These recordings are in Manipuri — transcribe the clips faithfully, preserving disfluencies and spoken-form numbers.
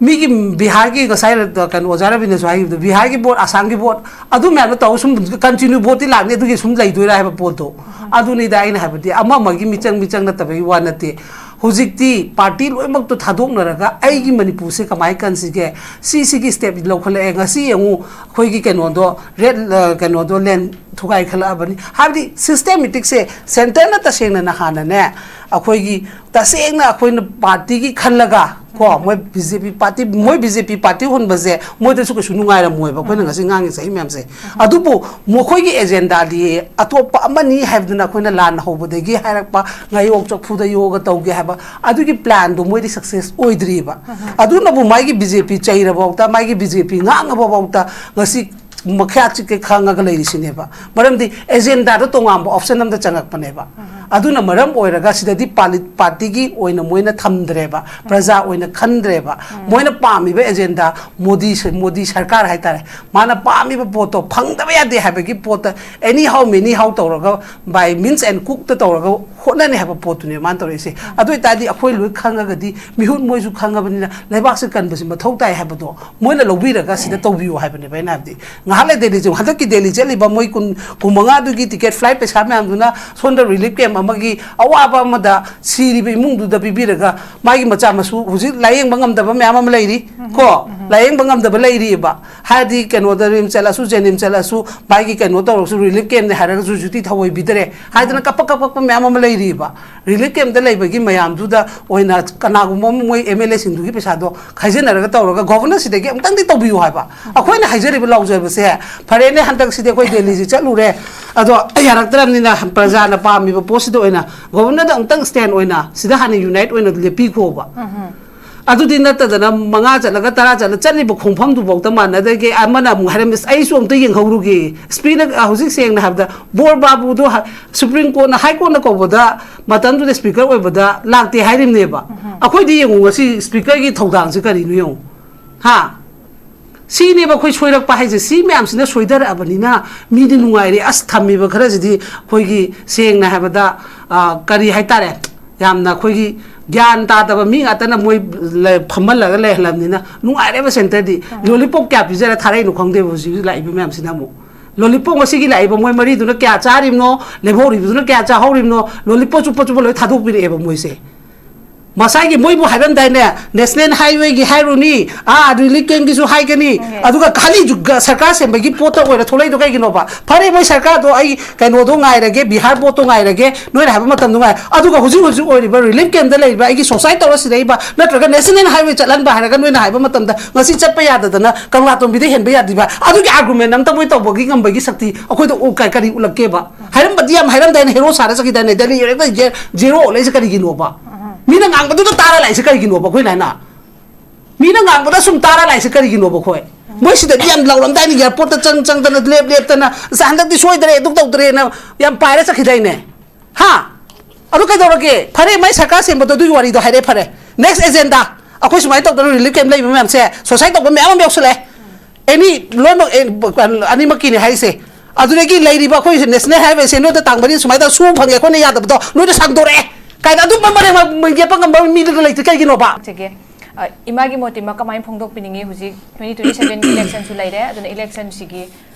ꯃꯤꯒꯤ ꯕꯤꯍꯥꯔꯒꯤ ꯉꯁꯥꯏ ꯀꯩꯅꯣ ꯑꯣꯖꯥ ꯔꯕꯤꯅꯁꯨ ꯍꯥꯏꯈꯤꯕꯗꯣ, ꯕꯤꯍꯥꯔꯒꯤ ꯚꯣꯠ, ꯑꯁꯥꯝꯒꯤ ꯚꯣꯠ, ꯑꯗꯨ ꯃꯌꯥꯝꯗꯣ ꯇꯧꯔ ꯁꯨꯝ continue ꯚꯣꯠꯇꯤ ꯂꯥꯛꯅꯤ, ꯑꯗꯨꯒꯤ ꯁꯨꯝ ꯂꯩꯗꯣꯏꯔꯥ ꯍꯥꯏꯕ ꯄꯣꯠꯇꯣ꯫ ꯑꯗꯨꯅꯤꯗ ꯑꯩꯅ ꯍꯥꯏꯕꯗꯤ, ꯑꯃ ꯑꯃꯒꯤ ꯃꯤꯆꯪ ꯃꯤꯆꯪ ꯅꯠꯇꯕꯒꯤ ꯋꯥ ꯅꯠꯇꯦ꯫ ꯍꯧꯖꯤꯛꯇꯤ ꯄꯥꯔꯇꯤ ꯂꯣꯏꯅꯃꯛꯇꯣ ꯊꯥꯗꯣꯛꯅꯔꯒ ꯑꯩꯒꯤ ꯃꯅꯤꯄꯨꯔꯁꯦ ꯀꯃꯥꯏꯅ ꯀꯟꯁꯤꯒꯦ, ꯁꯤ ꯁꯤꯒꯤ step ꯂꯧꯈꯠꯂꯛꯑꯦ꯫ ꯉꯁꯤ ꯌꯦꯡꯉꯨ, ꯑꯩꯈꯣꯏꯒꯤ ꯀꯩꯅꯣꯗꯣ, red, ꯑ, ꯀꯩꯅꯣꯗꯣ, land ꯊꯨꯒꯥꯏꯈꯠꯂꯛꯑꯕꯅꯤ꯫ ꯍꯥꯏꯕꯗꯤ systematicꯁꯦ centreꯅ ꯇꯁꯦꯡꯅ ꯅꯍꯥꯟꯅꯅꯦ, ꯑꯩꯈꯣꯏꯒꯤ ꯇꯁꯦꯡꯅ ꯑꯩꯈꯣꯏꯅ ꯄꯥꯔꯇꯤꯒꯤ ꯈꯜꯂꯒ ꯀꯣ, ꯃꯣꯏ BJP party, ꯃꯣꯏ BJP party ꯍꯨꯟꯕꯁꯦ ꯃꯣꯏꯗꯁꯨ ꯀꯩꯁꯨ ꯅꯨꯡꯉꯥꯏꯔꯝꯃꯣꯏꯕ, ꯑꯩꯈꯣꯏꯅ ꯉꯁꯤ ꯉꯥꯡꯉꯤ ꯆꯍꯤ ꯃꯌꯥꯝꯁꯦ꯫ ꯑꯗꯨꯕꯨ ꯃꯈꯣꯏꯒꯤ agendaꯗꯤ ꯑꯇꯣꯞꯄ ꯑꯃꯅꯤ ꯍꯥꯏꯕꯗꯨꯅ ꯑꯩꯈꯣꯏꯅ ꯂꯥꯟ ꯍꯧꯕꯗꯒꯤ ꯍꯥꯏꯔꯛꯄ, ꯉꯥꯌꯣꯛ ꯆꯐꯨꯗ ꯌꯣꯛꯑꯒ ꯇꯧꯒꯦ ꯍꯥꯏꯕ ꯑꯗꯨꯒꯤ planꯗꯣ ꯃꯣꯏꯗꯤ success ꯑꯣꯏꯗ꯭ꯔꯤꯕ꯫ ꯑꯗꯨꯅꯕꯨ ꯃꯥꯒꯤ BJP ꯆꯩꯔꯕꯐꯥꯎꯗ, ꯃꯥꯒꯤ BJP ꯉꯥꯡꯉꯕꯐꯥꯎꯗ ꯉꯁꯤ ꯃꯈ꯭ꯌꯥꯠ ꯆꯤꯛꯀꯩ ꯈꯪꯉꯒ ꯂꯩꯔꯤꯁꯤꯅꯦꯕ꯫ ꯃꯔꯝꯗꯤ agendaꯗꯣ ꯇꯣꯉꯥꯟꯕ option ꯑꯃꯗ ꯆꯪꯉꯛꯄꯅꯦꯕ꯫ ꯑꯗꯨꯅ ꯃꯔꯝ ꯑꯣꯏꯔꯒ ꯁꯤꯗꯗꯤ ꯄꯥꯂꯤ-, ꯄꯥꯔꯇꯤꯒꯤ ꯑꯣꯏꯅ ꯃꯣꯏꯅ ꯊꯝꯗ꯭ꯔꯦꯕ, ꯄ꯭ꯔꯖꯥ ꯑꯣꯏꯅ ꯈꯟꯗ꯭ꯔꯦꯕ꯫ ꯃꯣꯏꯅ ꯄꯥꯝꯃꯤꯕ agenda, ꯃꯣꯗꯤ ꯁ-, ꯃꯣꯗꯤ ꯁꯔꯀꯥꯔ ꯍꯥꯏꯇꯥꯔꯦ, ꯃꯥꯅ ꯄꯥꯝꯃꯤꯕ ꯄꯣꯠꯇꯣ ꯐꯪꯗꯕ ꯌꯥꯗꯦ ꯍꯥꯏꯕꯒꯤ ꯄꯣꯠꯇ anyhow many how ꯇꯧꯔꯒ, by means and cookꯇ ꯇꯧꯔꯒ ꯍꯣꯠꯅꯅꯤ ꯍꯥꯏꯕ ꯄꯣꯠꯇꯨꯅꯦ ꯃꯥꯅ ꯇꯧꯔꯛꯏꯁꯦ꯫ ꯑꯗꯨ ꯑꯣꯏꯇꯥꯔꯗꯤ ꯑꯩꯈꯣꯏ ꯂꯣꯏ ꯈꯪꯉꯒꯗꯤ, ꯃꯤꯍꯨꯠ ꯃꯣꯏꯁꯨ ꯈꯪꯉꯕꯅꯤꯅ, ꯂꯩꯕꯥꯛꯁꯦ ꯀꯟꯕꯁꯤ ꯃꯊꯧ ꯇꯥꯏ ꯍꯥꯏꯕꯗꯣ ꯃꯣꯏꯅ ꯂꯧꯕꯤꯔꯒ ꯁꯤꯗ ꯇꯧꯕꯤꯌꯨ ꯍꯥꯏꯕꯅꯦꯕ ꯑꯩꯅ ꯍꯥꯏꯕꯗꯤ꯫ ꯉꯥꯏꯍꯥꯛ ꯂꯩ ꯗꯦꯜꯂꯤ ꯆꯠꯂꯨ, ꯍꯟꯗꯛꯀꯤ ꯗꯦꯜꯂꯤ ꯆꯠꯂꯤꯕ ꯃꯣꯏ ꯀꯨꯟ, ꯀꯨꯟꯃꯉꯥꯗꯨꯒꯤ ticket flight ꯄꯩꯁꯥ ꯃꯌꯥꯝꯗꯨꯅ ꯁꯣꯝꯗ relief camp ꯑꯃꯒꯤ ꯑꯋꯥꯕ ꯑꯃꯗ ꯁꯤꯔꯤꯕ ꯏꯃꯨꯡꯗꯨꯗ ꯄꯤꯕꯤꯔꯒ, ꯃꯥꯒꯤ ꯃꯆꯥ ꯃꯁꯨ ꯍꯧꯖꯤꯛ ꯂꯥꯏꯌꯦꯡꯕ ꯉꯝꯗꯕ ꯃꯌꯥꯝ ꯑꯃ ꯂꯩꯔꯤ ꯀꯣ, ꯂꯥꯏꯌꯦꯡꯕ ꯉꯝꯗꯕ ꯂꯩꯔꯤꯑꯕ꯫ ꯍꯥꯏꯗꯤ ꯀꯩꯅꯣꯗ RIMS ꯆꯠꯂꯁꯨ, JNIMS ꯆꯠꯂꯁꯨ, ꯃꯥꯒꯤ ꯀꯩꯅꯣ ꯇꯧꯔꯁꯨ, relief campꯅꯦ ꯍꯥꯏꯔꯒꯁꯨ ꯍꯧꯖꯤꯛꯇꯤ ꯊꯑꯣꯏꯕꯤꯗꯔꯦ ꯍꯥꯏꯗꯅ ꯀꯞꯄ ꯀꯞꯄꯛꯄ ꯃꯌꯥꯝ ꯑꯃ ꯂꯩꯔꯤꯑꯕ꯫ Relief campꯇ ꯂꯩꯕꯒꯤ ꯃꯌꯥꯝꯗꯨꯗ ꯑꯣꯏꯅ ꯀꯅꯥꯒꯨꯝꯕ ꯑꯃ ꯃꯣꯏ MLAꯁꯤꯡꯗꯨꯒꯤ ꯄꯩꯁꯥꯗꯣ ꯈꯥꯏꯖꯤꯟꯅꯔꯒ ꯇꯧꯔꯒ governorꯁꯤꯗꯒꯤ ꯑꯃꯨꯛꯇꯪꯗꯤ ꯇꯧꯕꯤꯌꯨ ꯍꯥꯏꯕ꯫ ꯑꯩꯈꯣꯏꯅ ꯍꯥꯏꯖꯔꯤꯕ ꯂꯥꯎꯖꯕꯁꯦ, ꯐꯔꯦꯅꯦ, ꯍꯟꯗꯛꯁꯤꯗꯤ ꯑꯩꯈꯣꯏ ꯗꯦꯜꯂꯤꯁꯤ ꯆꯠꯂꯨꯔꯦ, ꯑꯗꯣ ꯌꯥꯔꯛꯇ꯭ꯔꯕꯅꯤꯅ ꯄ꯭ꯔꯖꯥꯅ ꯄꯥꯝꯃꯤꯕ ꯄꯣꯠꯁꯤꯗ ꯑꯣꯏꯅ governorꯗ ꯑꯃꯨꯛꯇꯪ stand ꯑꯣꯏꯅ ꯁꯤꯗ ꯍꯥꯟꯅ unite ꯑꯣꯏꯅ ꯂꯦꯞꯄꯤꯈꯣꯕ꯫ ꯑꯗꯨꯗꯤ ꯅꯠꯇꯗꯅ ꯃꯉꯥ ꯆꯠꯂꯒ ꯇꯔꯥ ꯆꯠꯂ ꯆꯠꯂꯤꯕ ꯈꯣꯡꯐꯝꯗꯨꯐꯥꯎꯗ ꯃꯥꯟꯅꯗꯒꯦ꯫ ꯑꯃꯅ ꯑꯃꯨꯛ ꯍꯥꯏꯔꯝꯃꯤ, "ꯑꯁ, ꯑꯩꯁꯨ ꯑꯝꯇ ꯌꯦꯡꯍꯧꯔꯨꯒꯦ꯫ ꯁ꯭ꯄꯤꯅ-, ꯑ, ꯍꯧꯖꯤꯛ ꯁꯦꯡꯅ ꯍꯥꯏꯕꯗ ꯕꯣꯔ ꯕꯥꯕꯨꯗꯣ ꯍ-, Supreme Courtꯅ, High Courtꯅ ꯀꯧꯕꯗ ꯃꯇꯝꯗꯨꯗ speaker ꯑꯣꯏꯕꯗ ꯂꯥꯛꯇꯦ ꯍꯥꯏꯔꯤꯕꯅꯦꯕ꯫ ꯑꯩꯈꯣꯏꯗꯤ ꯌꯦꯡꯉꯨ, ꯉꯁꯤ speakerꯒꯤ ꯊꯧꯗꯥꯡꯁꯦ ꯀꯔꯤꯅꯣ ꯌꯦꯡꯉꯨ꯫ ꯍꯥ? ꯁꯤꯅꯦꯕ ꯑꯩꯈꯣꯏ ꯁꯣꯏꯔꯛꯄ ꯍꯥꯏꯁꯦ꯫ ꯁꯤ ꯃꯌꯥꯝꯁꯤꯅ ꯁꯣꯏꯊꯔꯛꯑꯕꯅꯤꯅ ꯃꯤꯗꯤ ꯅꯨꯡꯉꯥꯏꯔꯦ꯫ ꯑꯁ, ꯊꯝꯃꯤꯕ ꯈꯔꯁꯤꯗꯤ ꯑꯩꯈꯣꯏꯒꯤ ꯁꯦꯡꯅ ꯍꯥꯏꯕꯗ, ꯑ, ꯀꯔꯤ ꯍꯥꯏꯇꯥꯔꯦ, ꯌꯥꯝꯅ ꯑꯩꯈꯣꯏꯒꯤ ꯒ꯭ꯌꯥꯟ ꯇꯥꯗꯕ ꯃꯤ ꯉꯥꯛꯇꯅ ꯃꯣꯏ ꯂ- ꯐꯝꯍꯜꯂꯒ ꯂꯩꯍꯜꯂꯕꯅꯤꯅ ꯅꯨꯡꯉꯥꯏꯔꯦꯕ ꯁꯦꯟꯇꯔꯗꯤ꯫ ꯂꯣꯂꯤꯄꯣꯞ ꯀꯌꯥ ꯄꯤꯖꯔ ꯊꯥꯔꯛꯏꯅꯣ ꯈꯪꯗꯦꯕ ꯍꯧꯖꯤꯛ ꯍꯧꯖꯤꯛ ꯂꯥꯛꯏꯕ ꯃꯌꯥꯝꯁꯤꯅ ꯑꯃꯨꯛ꯫ ꯂꯣꯂꯤꯄꯣꯞ ꯉꯁꯤꯒꯤ ꯂꯥꯛꯏꯕ ꯃꯣꯏ ꯃꯔꯤꯗꯨꯅ ꯀꯌꯥ ꯆꯥꯔꯤꯕꯅꯣ, ꯂꯦꯝꯍꯧꯔꯤꯕꯗꯨꯅ ꯀꯌꯥ ꯆꯥꯍꯧꯔꯤꯕꯅꯣ, ꯂꯣꯂꯤꯄꯣꯞ ꯆꯨꯞꯄ ꯆꯨꯞꯄ ꯂꯣꯏ ꯊꯥꯗꯣꯛꯄꯤꯔꯛꯑꯦꯕ ꯃꯣꯏꯁꯦ꯫ ꯉꯁꯥꯏꯒꯤ ꯃꯣꯏꯕꯨ ꯍꯥꯏꯔꯝꯗꯥꯏꯅꯦ, ꯅꯦꯁꯅꯦꯜ ꯍꯥꯏꯋꯦꯒꯤ ꯍꯥꯏꯔꯨꯅꯤ, ꯑꯥ ꯔꯤꯂꯤꯐ ꯀꯦꯝꯒꯤꯁꯨ ꯍꯥꯏꯒꯅꯤ, ꯎꯝ꯫ ꯑꯗꯨꯒ ꯈꯥꯂꯤ ꯖꯨ-, ꯒ-, ꯁꯔꯀꯥꯔ ꯁꯦꯝꯕꯒꯤ ꯄꯣꯠꯇ ꯑꯣꯏꯅ ꯊꯣꯛꯂꯛꯏꯗꯣ ꯀꯩꯒꯤꯅꯣꯕ? ꯐꯔꯦ, ꯃꯣꯏ ꯁꯔꯀꯥꯔꯗꯣ ꯑꯩ ꯀꯩꯅꯣꯗꯣ ꯉꯥꯏꯔꯒꯦ, ꯕꯤꯍꯥꯔ ꯕꯣꯠꯇꯣ ꯉꯥꯏꯔꯒꯦ, ꯅꯣꯏꯅ ꯍꯥꯏꯕ ꯃꯇꯝꯗꯣ ꯉꯥꯏ-, ꯑꯗꯨꯒ ꯍꯧꯖꯤꯛ ꯍꯧꯖꯤꯛ ꯑꯣꯏꯔꯤꯕ ꯔꯤꯂꯤꯐ ꯀꯦꯝꯗ ꯂꯩꯔꯤꯕ ꯑꯩꯒꯤ ꯁꯣꯁꯥꯏꯠ ꯇꯧꯔ ꯁꯤꯔꯛꯏꯕ ꯅꯠꯇ꯭ꯔꯒ ꯅꯦꯁꯅꯦꯜ ꯍꯥꯏꯋꯦ ꯆꯠꯍꯟꯕ ꯍꯥꯏꯔꯒ ꯅꯣꯏꯅ ꯍꯥꯏꯕ ꯃꯇꯝꯗ ꯉꯁꯤ ꯆꯠꯄ ꯌꯥꯗꯗꯅ ꯀꯪꯂꯥꯇꯣꯝꯕꯤꯗ ꯍꯦꯟꯕ ꯌꯥꯗ꯭ꯔꯤꯕ? ꯑꯗꯨꯒꯤ ꯑꯥꯔꯒꯨꯃꯦꯟ ꯑꯝꯇ ꯃꯣꯏ ꯇꯧꯕꯒꯤ ꯉꯝꯕꯒꯤ ꯁꯛꯇꯤ ꯑꯩꯈꯣꯏꯗ ꯎ-, ꯀ-, ꯀꯔꯤ ꯎꯠꯂꯛꯀꯦꯕ? ꯍꯥꯏꯔꯝꯕꯗꯤ ꯌꯥꯝ ꯍꯥꯏꯔꯝꯗꯥꯏꯅꯦ, ꯍꯦꯔꯣ ꯁꯥꯔ ꯆꯠꯈꯤꯗꯥꯏꯅꯦ, ꯗꯦꯜꯂꯤ ꯌꯧꯔꯛꯄꯗ ꯖꯦ-, ꯖꯦꯔꯣ ꯑꯣꯜꯂꯛꯏꯁꯦ ꯀꯔꯤꯒꯤꯅꯣꯕ? ꯃꯤꯅ ꯉꯥꯡꯕꯗꯨꯗ ꯇꯥꯔ ꯂꯥꯛꯏꯁꯦ ꯀꯔꯤꯒꯤꯅꯣꯕ ꯑꯩꯈꯣꯏꯅ ꯍꯥꯏꯅ? ꯃꯤꯅ ꯉꯥꯡꯕꯗ ꯁꯨꯝ ꯇꯥꯔ ꯂꯥꯛꯏꯁꯦ ꯀꯔꯤꯒꯤꯅꯣꯕ ꯑꯩꯈꯣꯏ? ꯃꯣꯏ ꯁꯤꯗꯗꯤ ꯌꯥꯝ ꯂꯥꯎꯔꯝꯗꯥꯏꯅꯦ, ꯑꯦꯌꯥꯔꯄꯣꯔꯠꯇ ꯆꯪ ꯆꯪꯗꯅ ꯂꯦꯞ ꯂꯦꯞꯇꯅ, "ꯑꯁ, ꯍꯟꯗꯛꯇꯤ ꯁꯣꯏꯗ꯭ꯔꯦ, ꯑꯗꯨ ꯇꯧꯗ꯭ꯔꯦꯅ" ꯌꯥꯝ ꯄꯥꯏꯔ ꯆꯠꯈꯤꯗꯥꯏꯅꯦ? ꯍꯥ? ꯑꯗꯨ ꯀꯩꯗꯧꯔꯒꯦ? ꯐꯔꯦ, ꯃꯥꯏ ꯁꯔꯀꯥꯔ ꯁꯦꯝꯕꯗꯣ ꯑꯗꯨꯒꯤ ꯋꯥꯔꯤꯗꯣ ꯍꯥꯏꯔꯦ, ꯐꯔꯦ꯫ ꯅꯦꯛꯁ ꯑꯦꯖꯦꯟꯗꯥ, ꯑꯩꯈꯣꯏ ꯁꯨꯃꯥꯏꯅ ꯇꯧꯗꯅ ꯔꯤꯂꯤꯐ ꯀꯦꯝ ꯂꯩꯕ ꯃꯌꯥꯝꯁꯦ, ꯁꯣꯁꯥꯏꯠ ꯇꯧꯕ ꯃꯌꯥꯝ ꯑꯃ ꯌꯥꯎꯁꯜꯂꯛꯑꯦ꯫ ꯑꯦꯅꯤ, ꯂꯣꯏꯅꯃꯛ, ꯑꯦ, ꯑꯅꯤꯃꯛꯀꯤꯅꯤ ꯍꯥꯏꯔꯤꯁꯦ꯫ ꯑꯗꯨꯗꯒꯤ ꯂꯩꯔꯤꯕ ꯑꯩꯈꯣꯏ ꯅꯦꯁꯅꯦꯜ ꯍꯥꯏꯋꯦꯁꯦ ꯅꯣꯏꯗ ꯇꯥꯡ ꯃꯔꯤ ꯁꯨꯃꯥꯏꯅ ꯇꯧ-, ꯁꯨꯕ ꯐꯪꯉꯦ, ꯑꯩꯈꯣꯏꯅ ꯌꯥꯗꯕꯗꯣ ꯅꯣꯏꯗ ꯁꯥꯡꯗꯣꯔꯛꯑꯦ ꯀꯥꯏꯅ ꯑꯗꯨꯝꯕ ꯃꯔꯦꯡ ꯃ-, ꯌꯦꯠꯄ ꯉꯝꯕ ꯃꯤꯗꯨꯗ ꯂꯩꯇ꯭ꯔꯤ ꯀꯩꯒꯤꯅꯣꯕ? ꯁꯤꯒꯤ, ꯑ, ꯏꯃꯥꯒꯤ ꯃꯣꯠꯇꯤ ꯃ-, ꯀꯃꯥꯏꯅ ꯐꯣꯡꯗꯣꯛꯄꯤꯅꯤꯡꯉꯤ? ꯍꯧꯖꯤꯛ twenty twenty seven election ꯁꯨ ꯂꯩꯔꯦ, ꯑꯗꯨꯅ election ꯁꯤꯒꯤ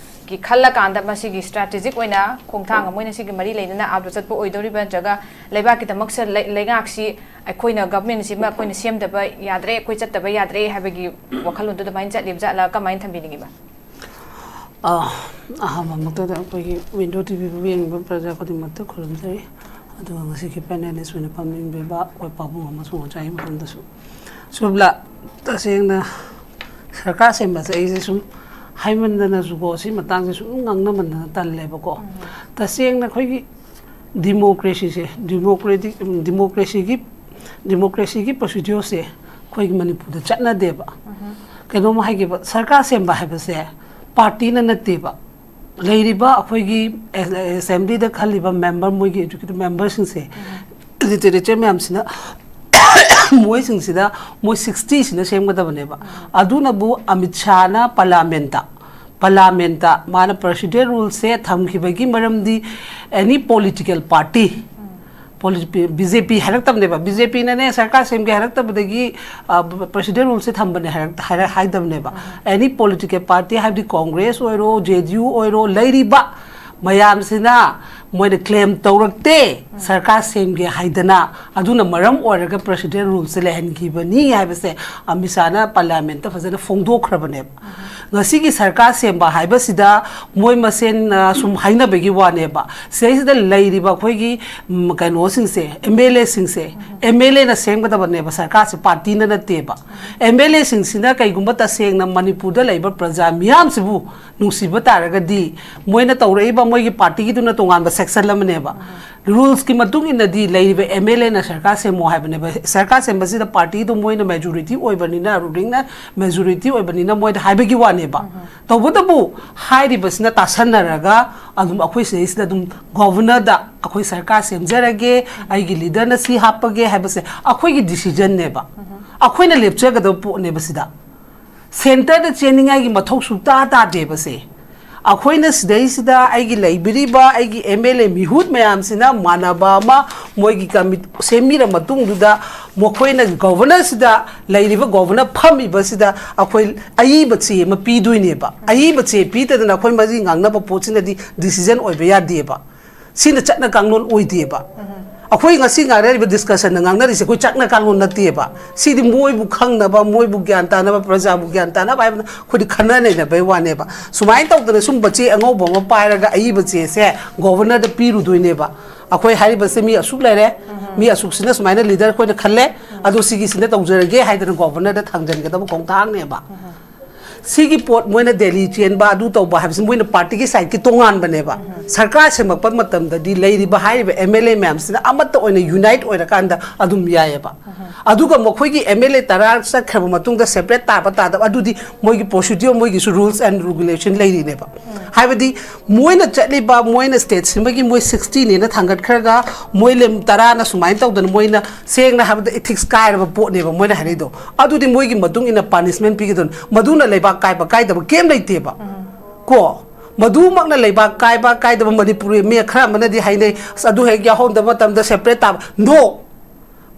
ꯒꯤ ꯈꯜꯂꯀꯥꯟꯗ ꯃꯁꯤꯒꯤ strategic ꯑꯣꯏꯅ ꯈꯣꯡꯊꯥꯡ ꯑꯃ ꯑꯣꯏꯅ ꯁꯤꯒꯤ ꯃꯔꯤ ꯂꯩꯅꯅ ꯑꯥꯞꯇ ꯆꯠꯄ ꯑꯣꯏꯗꯧꯔꯤꯕ꯭ꯔꯥ, ꯅꯠꯇ꯭ꯔꯒ ꯂꯩꯕꯥꯛꯀꯤꯗꯃꯛꯁꯦ ꯂꯩ-, ꯂꯩꯉꯥꯛꯁꯤ ꯑꯩꯈꯣꯏꯅ, government ꯁꯤꯃ ꯑꯩꯈꯣꯏꯅ ꯁꯦꯝꯗꯕ ꯌꯥꯗ꯭ꯔꯦ, ꯑꯩꯈꯣꯏ ꯆꯠꯇꯕ ꯌꯥꯗ꯭ꯔꯦ ꯍꯥꯏꯕꯒꯤ ꯋꯥꯈꯜꯂꯣꯟꯗꯣ ꯑꯗꯨꯃꯥꯏꯅ ꯆꯠꯂꯤꯕ ꯖꯥꯠꯂꯥ? ꯀꯃꯥꯏꯅ ꯊꯝꯕꯤꯅꯤꯡꯉꯤꯕ? ꯑ, ꯑꯍꯥꯟꯕꯃꯛꯇꯗ ꯑꯩꯈꯣꯏꯒꯤ Window TV ꯕꯨ ꯌꯦꯡꯕ ꯄ꯭ꯔꯖꯥ ꯈꯨꯗꯤꯡꯃꯛꯇ ꯈꯨꯔꯨꯝꯖꯔꯤ꯫ ꯑꯗꯨꯒ ꯉꯁꯤꯒꯤ panelist ꯑꯣꯏꯅ ꯐꯝꯃꯤꯟꯕꯤꯕ ꯑꯩꯈꯣꯏ ꯄꯥꯕꯨꯡ ꯑꯃꯁꯨꯡ ꯑꯣꯖꯥꯒꯤ ꯃꯐꯝꯗꯁꯨ꯫ ꯁꯨꯕꯂꯥ, ꯇꯁꯦꯡꯅ ꯁꯔꯀꯥꯔ ꯁꯦꯝꯕꯁꯦ ꯑꯩꯁꯦ ꯁꯨꯝ ꯍꯥꯏꯃꯟꯗꯅꯁꯨꯀꯣ, ꯁꯤ ꯃꯇꯥꯡꯁꯦ ꯁꯨꯝ ꯉꯥꯡꯅꯃꯟꯗꯅ ꯇꯜꯂꯦꯕꯀꯣ꯫ ꯎꯝ꯫ ꯇꯁꯦꯡꯅ ꯑꯩꯈꯣꯏꯒꯤ democracy ꯁꯦ, democratic, ꯎꯝ, democracy ꯒꯤ, democracy ꯒꯤ procedure ꯁꯦ ꯑꯩꯈꯣꯏꯒꯤ ꯃꯅꯤꯄꯨꯔꯗ ꯆꯠꯅꯗꯦꯕ꯫ ꯎꯝ꯫ ꯀꯩꯅꯣꯝ ꯍꯥꯏꯒꯦꯕ, ꯁꯔꯀꯥꯔ ꯁꯦꯝꯕ ꯍꯥꯏꯕꯁꯦ party ꯅ ꯅꯠꯇꯦꯕ꯫ ꯂꯩꯔꯤꯕ ꯑꯩꯈꯣꯏꯒꯤ ꯑꯦ-, assembly ꯗ ꯈꯜꯂꯤꯕ member, ꯃꯣꯏꯒꯤ executive member ꯁꯤꯡꯁꯦ, ꯎꯝ꯫ Literature ꯃꯌꯥꯝꯁꯤꯅ ꯃꯣꯏꯁꯤꯡꯁꯤꯗ ꯃꯣꯏ sixty ꯁꯤꯅ ꯁꯦꯝꯒꯗꯕꯅꯦꯕ꯫ ꯎꯝ꯫ ꯑꯗꯨꯅꯕꯨ ꯑꯃꯤꯠ ꯁꯥꯍꯅ parliament ꯇ, parliament ꯇ ꯃꯥꯅ procedure rule ꯁꯦ ꯊꯝꯈꯤꯕꯒꯤ ꯃꯔꯝꯗꯤ any political party, ꯎꯝ꯫ ꯕꯤ ꯖꯦ ꯄꯤ ꯍꯥꯏꯔꯛꯇꯕꯅꯦꯕ꯫ ꯕꯤ ꯖꯦ ꯄꯤꯅꯅꯦ ꯁꯔꯀꯥꯔ ꯁꯦꯝꯒꯦ ꯍꯥꯏꯔꯛꯇꯕꯗꯒꯤ ꯄ꯭ꯔꯦꯁꯤꯗꯦꯟ ꯔꯨꯜꯁꯦ ꯊꯝꯕꯅꯦ ꯍꯥꯏꯔꯛ- ꯍꯥꯏꯔ- ꯍꯥꯏꯗꯕꯅꯦꯕ꯫ ꯑꯦꯅꯤ ꯄꯣꯂꯤꯇꯤꯀꯦꯜ ꯄꯥꯔꯇꯤ, ꯍꯥꯏꯕꯗꯤ ꯀꯣꯡꯒ꯭ꯔꯦꯁ ꯑꯣꯏꯔꯣ, ꯖꯦ ꯗꯤ ꯌꯨ ꯑꯣꯏꯔꯣ, ꯂꯩꯔꯤꯕ ꯃꯌꯥꯝꯁꯤꯅ ꯃꯣꯏꯅ ꯀ꯭ꯂꯦꯝ ꯇꯧꯔꯛꯇꯦ ꯁꯔꯀꯥꯔ ꯁꯦꯝꯒꯦ ꯍꯥꯏꯗꯅ꯫ ꯑꯗꯨꯅ ꯃꯔꯝ ꯑꯣꯏꯔꯒ ꯄ꯭ꯔꯦꯁꯤꯗꯦꯟ ꯔꯨꯜꯁꯦ ꯂꯩꯍꯟꯈꯤꯕꯅꯤ ꯍꯥꯏꯕꯁꯦ ꯑꯃꯤꯠ ꯁꯥꯍꯅ ꯄꯥꯔꯂꯤꯌꯥꯃꯦꯟꯠꯇ ꯐꯖꯅ ꯐꯣꯡꯗꯣꯛꯈ꯭ꯔꯕꯅꯦꯕ꯫ ꯉꯁꯤꯒꯤ ꯁꯔꯀꯥꯔ ꯁꯦꯝꯕ ꯍꯥꯏꯕꯁꯤꯗ ꯃꯣꯏ ꯃꯁꯦꯟ, ꯑ, ꯁꯨꯝ ꯍꯥꯏꯅꯕꯒꯤ ꯋꯥꯅꯦꯕ꯫ ꯁꯤꯗꯩꯁꯤꯗ ꯂꯩꯔꯤꯕ ꯑꯩꯈꯣꯏꯒꯤ, ꯎꯝ, ꯀꯩꯅꯣꯁꯤꯡꯁꯦ, ꯑꯦꯝ ꯑꯦꯜ ꯑꯦꯁꯤꯡꯁꯦ, ꯑꯦꯝ ꯑꯦꯜ ꯑꯦꯅ ꯁꯦꯝꯒꯗꯕꯅꯦꯕ, ꯁꯔꯀꯥꯔꯁꯦ ꯄꯥꯔꯇꯤꯅ ꯅꯠꯇꯦꯕ꯫ ꯑꯦꯝ ꯑꯦꯜ ꯑꯦꯁꯤꯡꯁꯤꯅ ꯀꯩꯒꯨꯝꯕ ꯇꯁꯦꯡꯅ ꯃꯅꯤꯄꯨꯔꯗ ꯂꯩꯕ ꯄ꯭ꯔꯖꯥ ꯃꯤꯌꯥꯝꯁꯤꯕꯨ ꯅꯨꯡꯁꯤꯕ ꯇꯥꯔꯒꯗꯤ, ꯃꯣꯏꯅ ꯇꯧꯔꯛꯏꯕ ꯃꯣꯏꯒꯤ ꯄꯥꯔꯇꯤꯒꯤꯗꯨꯅ ꯇꯣꯉꯥꯟꯕ ꯁꯦꯛꯁꯟ ꯑꯃꯅꯦꯕ꯫ ꯔꯨꯜꯁꯀꯤ ꯃꯇꯨꯡ ꯏꯟꯅꯗꯤ ꯂꯩꯔꯤꯕ ꯑꯦꯝ ꯑꯦꯜ ꯑꯦꯅ ꯁꯔꯀꯥꯔ ꯁꯦꯝꯃꯣ ꯍꯥꯏꯕꯅꯦꯕ꯫ ꯁꯔꯀꯥꯔ ꯁꯦꯝꯕꯁꯤꯗ ꯄꯥꯔꯇꯤꯗꯣ ꯃꯣꯏꯅ ꯃꯦꯖꯣꯔꯤꯇꯤ ꯑꯣꯏꯕꯅꯤꯅ, ꯔꯨꯂꯤꯡꯅ ꯃꯦꯖꯣꯔꯤꯇꯤ ꯑꯣꯏꯕꯅꯤꯅ ꯃꯣꯏꯗ ꯍꯥꯏꯕꯒꯤ ꯋꯥꯅꯦꯕ꯫ ꯇꯧꯕꯇꯕꯨ ꯍꯥꯏꯔꯤꯕꯁꯤꯅ ꯇꯥꯁꯟꯅꯔꯒ ꯑꯗꯨꯝ ꯑꯩꯈꯣꯏ ꯁꯤꯗꯩꯁꯤꯗ ꯑꯗꯨꯝ ꯒꯣꯚꯔꯅꯔꯗ ꯑꯩꯈꯣꯏ ꯁꯔꯀꯥꯔ ꯁꯦꯝꯖꯔꯒꯦ, ꯑꯩꯒꯤ ꯂꯤꯗꯔꯅ ꯁꯤ ꯍꯥꯞꯄꯒꯦ ꯍꯥꯏꯕꯁꯦ ꯑꯩꯈꯣꯏꯒꯤ ꯗꯤꯁꯤꯖꯟꯅꯦꯕ꯫ ꯑꯩꯈꯣꯏꯅ ꯂꯦꯞꯆꯒꯗꯕ ꯄꯣꯠꯅꯦꯕ ꯁꯤꯗ꯫ ꯁꯦꯟꯇꯔꯗ ꯆꯦꯟꯅꯤꯡꯉꯥꯏꯒꯤ ꯃꯊꯧ ꯁꯨꯛꯇꯥ ꯇꯥꯗꯦꯕꯁꯦ꯫ ꯑꯩꯈꯣꯏꯅ ꯁꯤꯗꯩꯁꯤꯗ ꯑꯩꯒꯤ ꯂꯩꯕꯤꯔꯤꯕ ꯑꯩꯒꯤ ꯑꯦꯝ ꯑꯦꯜ ꯑꯦ ꯃꯤꯍꯨꯠ ꯃꯌꯥꯝꯁꯤꯅ ꯃꯥꯟꯅꯕ ꯑꯃ ꯃꯣꯏꯒꯤ ꯀꯃꯤꯠ-, ꯁꯦꯝꯕꯤꯔ ꯃꯇꯨꯡꯗꯨꯗ ꯃꯈꯣꯏꯅ ꯒꯣꯚꯔꯅꯔꯁꯤꯗ ꯂꯩꯔꯤꯕ ꯒꯣꯚꯔꯅꯔ ꯐꯝꯃꯤꯕꯁꯤꯗ ꯑꯩꯈꯣꯏ ꯑꯏꯕ ꯆꯦ ꯑꯃ ꯄꯤꯗꯣꯏꯅꯦꯕ꯫ ꯑꯏꯕ ꯆꯦ ꯄꯤꯗꯗꯅ ꯑꯩꯈꯣꯏ ꯃꯔꯤ ꯉꯥꯡꯅꯕ ꯄꯣꯠꯁꯤꯅꯗꯤ ꯗꯤꯁꯤꯖꯟ ꯑꯣꯏꯕ ꯌꯥꯗꯦꯕ꯫ ꯁꯤꯅ ꯆꯠꯅ ꯀꯥꯡꯂꯣꯟ ꯑꯣꯏꯗꯦꯕ꯫ ꯑꯩꯈꯣꯏ ꯉꯁꯤ ꯉꯥꯡꯅꯔꯤꯕ ꯗꯤꯁꯀꯁꯟꯗ ꯉꯥꯡꯅꯔꯤꯁꯦ ꯑꯩꯈꯣꯏ ꯆꯠꯅ ꯀꯥꯡꯂꯣꯟ ꯅꯠꯇꯦꯕ꯫ ꯁꯤꯗꯤ ꯃꯣꯏꯕꯨ ꯈꯪꯅꯕ, ꯃꯣꯏꯕꯨ ꯒ꯭ꯌꯥꯟ ꯇꯥꯅꯕ, ꯄ꯭ꯔꯖꯥꯕꯨ ꯒ꯭ꯌꯥꯟ ꯇꯥꯅꯕ ꯍꯥꯏꯕꯅ ꯑꯩꯈꯣꯏꯗꯤ ꯈꯟꯅ ꯅꯩꯅꯕꯩ ꯋꯥꯅꯦꯕ꯫ ꯁꯨꯃꯥꯏꯅ ꯇꯧꯗꯅ ꯁꯨꯝꯕ ꯆꯦ ꯑꯉꯧꯕ ꯑꯃ ꯄꯥꯏꯔꯒ ꯑꯏꯕ ꯆꯦꯁꯦ ꯒꯣꯚꯔꯅꯔꯗ ꯄꯤꯔꯨꯗꯣꯏꯅꯦꯕ꯫ ꯑꯩꯈꯣꯏ ꯍꯥꯏꯔꯤꯕꯁꯦ ꯃꯤ ꯑꯁꯨꯛ ꯂꯩꯔꯦ, ꯃꯤ ꯑꯁꯨꯛꯁꯤꯅ ꯁꯨꯃꯥꯏꯅ ꯂꯤꯗꯔ ꯑꯩꯈꯣꯏꯅ ꯈꯜꯂꯦ, ꯑꯗꯣ ꯁꯤꯒꯤꯁꯤꯅ ꯇꯧꯖꯔꯒꯦ ꯍꯥꯏꯗꯅ ꯒꯣꯚꯔꯅꯔꯗ ꯊꯥꯡꯖꯟꯒꯗꯕ ꯈꯣꯡꯊꯥꯡꯅꯦꯕ꯫ ꯁꯤꯒꯤ ꯄꯣꯠ ꯃꯣꯏꯅ ꯗꯦꯜꯂꯤ ꯆꯦꯟꯕ, ꯑꯗꯨ ꯇꯧꯕ ꯍꯥꯏꯕꯁꯤ ꯃꯣꯏꯅ ꯄꯥꯔꯇꯤꯒꯤ ꯁꯥꯏꯠꯀꯤ ꯇꯣꯉꯥꯟꯕꯅꯦꯕ꯫ ꯁꯔꯀꯥꯔ ꯁꯦꯝꯃꯛꯄ ꯃꯇꯝꯗꯗꯤ ꯂꯩꯔꯤꯕ ꯍꯥꯏꯔꯤꯕ ꯑꯦꯝ ꯑꯦꯜ ꯑꯦ ꯃꯌꯥꯝꯁꯤꯅ ꯑꯃꯠꯇ ꯑꯣꯏꯅ ꯌꯨꯅꯥꯏꯠ ꯑꯣꯏꯔꯀꯥꯟꯗ ꯑꯗꯨꯝ ꯌꯥꯏꯑꯕ꯫ ꯑꯗꯨꯒ ꯃꯈꯣꯏꯒꯤ ꯑꯦꯝ ꯑꯦꯜ ꯑꯦ ꯇꯔꯥ ꯆꯠꯈ꯭ꯔꯕ ꯃꯇꯨꯡꯗ ꯁꯦꯄꯔꯦꯠ ꯇꯥꯕ ꯇꯥꯗꯕ, ꯑꯗꯨꯗꯤ ꯃꯣꯏꯒꯤ ꯄ꯭ꯔꯣꯁꯤꯗ꯭ꯌꯨꯔ, ꯃꯣꯏꯒꯤꯁꯨ ꯔꯨꯜꯁ ꯑꯦꯟ ꯔꯤꯒꯨꯂꯦꯁꯟ ꯂꯩꯔꯤꯅꯦꯕ꯫ ꯍꯥꯏꯕꯗꯤ ꯃꯣꯏꯅ ꯆꯠꯂꯤꯕ, ꯃꯣꯏꯅ ꯁ꯭ꯇꯦꯠ ꯁꯤꯃꯒꯤ ꯃꯣꯏ ꯁꯤꯛꯁꯇꯤꯅꯦꯅ ꯊꯥꯡꯒꯠꯈ꯭ꯔꯒ ꯃꯣꯏ ꯂꯦꯝ ꯇꯔꯥꯅ ꯁꯨꯃꯥꯏꯅ ꯇꯧꯗꯅ ꯃꯣꯏꯅ ꯁꯦꯡꯅ ꯍꯥꯏꯕꯗ ꯏꯊꯤꯛꯁ ꯀꯥꯏꯔꯕ ꯄꯣꯠꯅꯦꯕ ꯃꯣꯏꯅ ꯍꯥꯏꯔꯛꯏꯗꯣ꯫ ꯑꯗꯨꯗꯤ ꯃꯣꯏꯒꯤ ꯃꯇꯨꯡ ꯏꯟꯅ ꯄꯥꯅꯤꯁꯃꯦꯟ ꯄꯤꯒꯗꯧꯅꯤ꯫ ꯃꯗꯨꯅ ꯂꯩꯕꯥꯛ ꯀꯥꯏꯕ ꯀꯥꯏꯗꯕ ꯀꯩꯝ ꯂꯩꯇꯦꯕ꯫ ꯀꯣ? ꯃꯗꯨꯃꯛꯅ ꯂꯩꯕꯥꯛ ꯀꯥꯏꯕ ꯀꯥꯏꯗꯕ ꯃꯅꯤꯄꯨꯔꯤ ꯃꯤ ꯈꯔ ꯑꯃꯅꯗꯤ ꯍꯥꯏꯅꯩ, "ꯑꯁ, ꯑꯗꯨ ꯍꯦꯛ ꯌꯥꯎꯍꯧꯗꯕ ꯃꯇꯝꯗ separate ꯇꯥꯕ"꯫ No!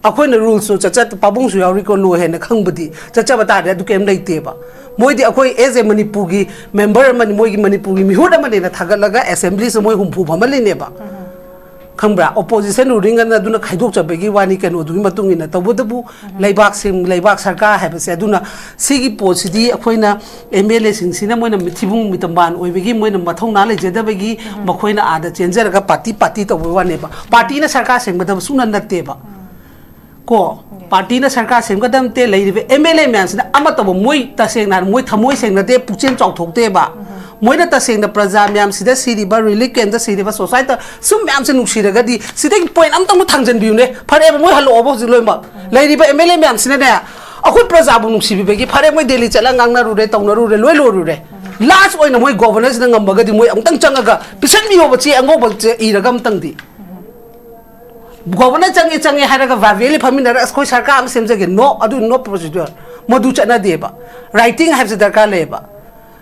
ꯑꯩꯈꯣꯏꯅ ꯔꯨꯜꯁꯁꯨ ꯆꯠꯆ ꯄꯥꯕꯨꯡꯁꯨ ꯌꯥꯎꯔꯤꯀꯣ, ꯂꯣ ꯍꯥꯏꯅ ꯈꯪꯕꯗꯤ ꯆꯠꯆꯕ ꯇꯥꯔꯗꯤ ꯑꯗꯨ ꯀꯩꯝ ꯂꯩꯇꯦꯕ꯫ ꯃꯣꯏꯗꯤ ꯑꯩꯈꯣꯏ as a ꯃꯅꯤꯄꯨꯔꯒꯤ member ꯑꯃꯅꯤ, ꯃꯣꯏꯒꯤ ꯃꯅꯤꯄꯨꯔꯒꯤ ꯃꯤꯍꯨꯠ ꯑꯃꯅꯦꯅ ꯊꯥꯒꯠꯂꯒ assemblyꯁꯤꯗ ꯃꯣꯏ ꯍꯨꯝꯐꯨ ꯐꯝꯍꯜꯂꯤꯅꯦꯕ꯫ ꯈꯪꯕ꯭ꯔꯥ? Opposition ruling ꯑꯅ ꯑꯗꯨꯅ ꯈꯥꯏꯗꯣꯛꯆꯕꯒꯤ ꯋꯥꯅꯤ, ꯀꯩꯅꯣꯗꯨꯒꯤ ꯃꯇꯨꯡ ꯏꯟꯅ꯫ ꯇꯧꯕꯇꯕꯨ ꯂꯩꯕꯥꯛ ꯁꯦꯝ-, ꯂꯩꯕꯥꯛ ꯁꯔꯀꯥꯔ ꯍꯥꯏꯕꯁꯦ, ꯑꯗꯨꯅ ꯁꯤꯒꯤ ꯄꯣꯠꯁꯤꯗꯤ ꯑꯩꯈꯣꯏꯅ MLAꯁꯤꯡꯁꯤꯅ ꯃꯣꯏꯅ ꯃꯤꯊꯤꯕꯨꯡ ꯃꯤꯇꯝꯕꯥꯟ ꯑꯣꯏꯕꯒꯤ ꯃꯣꯏꯅ ꯃꯊꯧꯅꯥ ꯂꯩꯖꯗꯕꯒꯤ ꯃꯈꯣꯏꯅ ꯑꯥꯗ ꯆꯦꯟꯖꯔꯒ party party ꯇꯧꯕꯩ ꯋꯥꯅꯦꯕ꯫ Partyꯅ ꯁꯔꯀꯥꯔ ꯁꯦꯝꯒꯗꯕ ꯁꯨꯡꯅ ꯅꯠꯇꯦꯕ꯫ ꯀꯣ, partyꯅ ꯁꯔꯀꯥꯔ ꯁꯦꯝꯒꯗꯕ ꯅꯠꯇꯦ꯫ ꯂꯩꯔꯤꯕ MLA ꯃꯌꯥꯝꯁꯤꯅ ꯑꯃꯠꯇꯕꯨ, ꯃꯣꯏ ꯇꯁꯦꯡꯅ ꯍꯥꯏꯔ ꯃꯣꯏ ꯊꯃꯣꯏ ꯁꯦꯡꯅꯗꯦ, ꯄꯨꯛꯆꯦꯜ ꯆꯥꯎꯊꯣꯛꯇꯦꯕ꯫ ꯃꯣꯏꯅ ꯇꯁꯦꯡꯅ ꯄ꯭ꯔꯖꯥ ꯃꯌꯥꯝꯁꯤꯗ ꯁꯤꯔꯤꯕ, relief campꯇ ꯁꯤꯔꯤꯕ, society ꯁꯨꯝ ꯃꯌꯥꯝꯁꯦ ꯅꯨꯡꯁꯤꯔꯒꯗꯤ ꯁꯤꯗꯒꯤ point ꯑꯝꯇꯪ ꯊꯥꯡꯖꯟꯕꯤꯌꯨꯅꯦ꯫ ꯐꯔꯦꯕ, ꯃꯣꯏ ꯍꯜꯂꯛꯑꯣꯕ ꯍꯧꯖꯤꯛ ꯂꯣꯏꯅꯃꯛ꯫ ꯂꯩꯔꯤꯕ MLA ꯃꯌꯥꯝꯁꯤꯅꯅꯦ, ꯑꯩꯈꯣꯏ ꯄ꯭ꯔꯖꯥꯕꯨ ꯅꯨꯡꯁꯤꯕꯤꯕꯒꯤ ꯐꯔꯦ, ꯃꯣꯏ ꯗꯦꯜꯂꯤ ꯆꯠꯂ ꯉꯥꯡꯅꯔꯨꯔꯦ, ꯇꯧꯅꯔꯨꯔꯦ, ꯂꯣꯏ ꯂꯣꯏꯔꯨꯔꯦ꯫ Last ꯑꯣꯏꯅ ꯃꯣꯏ governorꯁꯤꯅ ꯉꯝꯃꯒꯗꯤ ꯃꯣꯏ ꯑꯃꯨꯛꯇꯪ ꯆꯪꯉꯒ ꯄꯤꯁꯟꯕꯤꯌꯣꯕ, ꯆꯦ ꯑꯉꯧꯕ ꯆꯦ ꯏꯔꯒ ꯑꯃꯇꯪꯗꯤ꯫ Governor ꯆꯪꯉꯦ, ꯆꯪꯉꯦ ꯍꯥꯏꯔꯒ verbally ꯐꯝꯃꯤꯟꯅꯔꯒ, "ꯑꯁ, ꯑꯩꯈꯣꯏ ꯁꯔꯀꯥꯔ ꯑꯃ ꯁꯦꯝꯖꯒꯦ"꯫ No, ꯑꯗꯨ no procedure꯫ ꯃꯗꯨ ꯆꯠꯅꯗꯦꯕ꯫ Writing ꯍꯥꯏꯕꯁꯦ ꯗꯔꯀꯥꯔ ꯂꯩꯌꯦꯕ꯫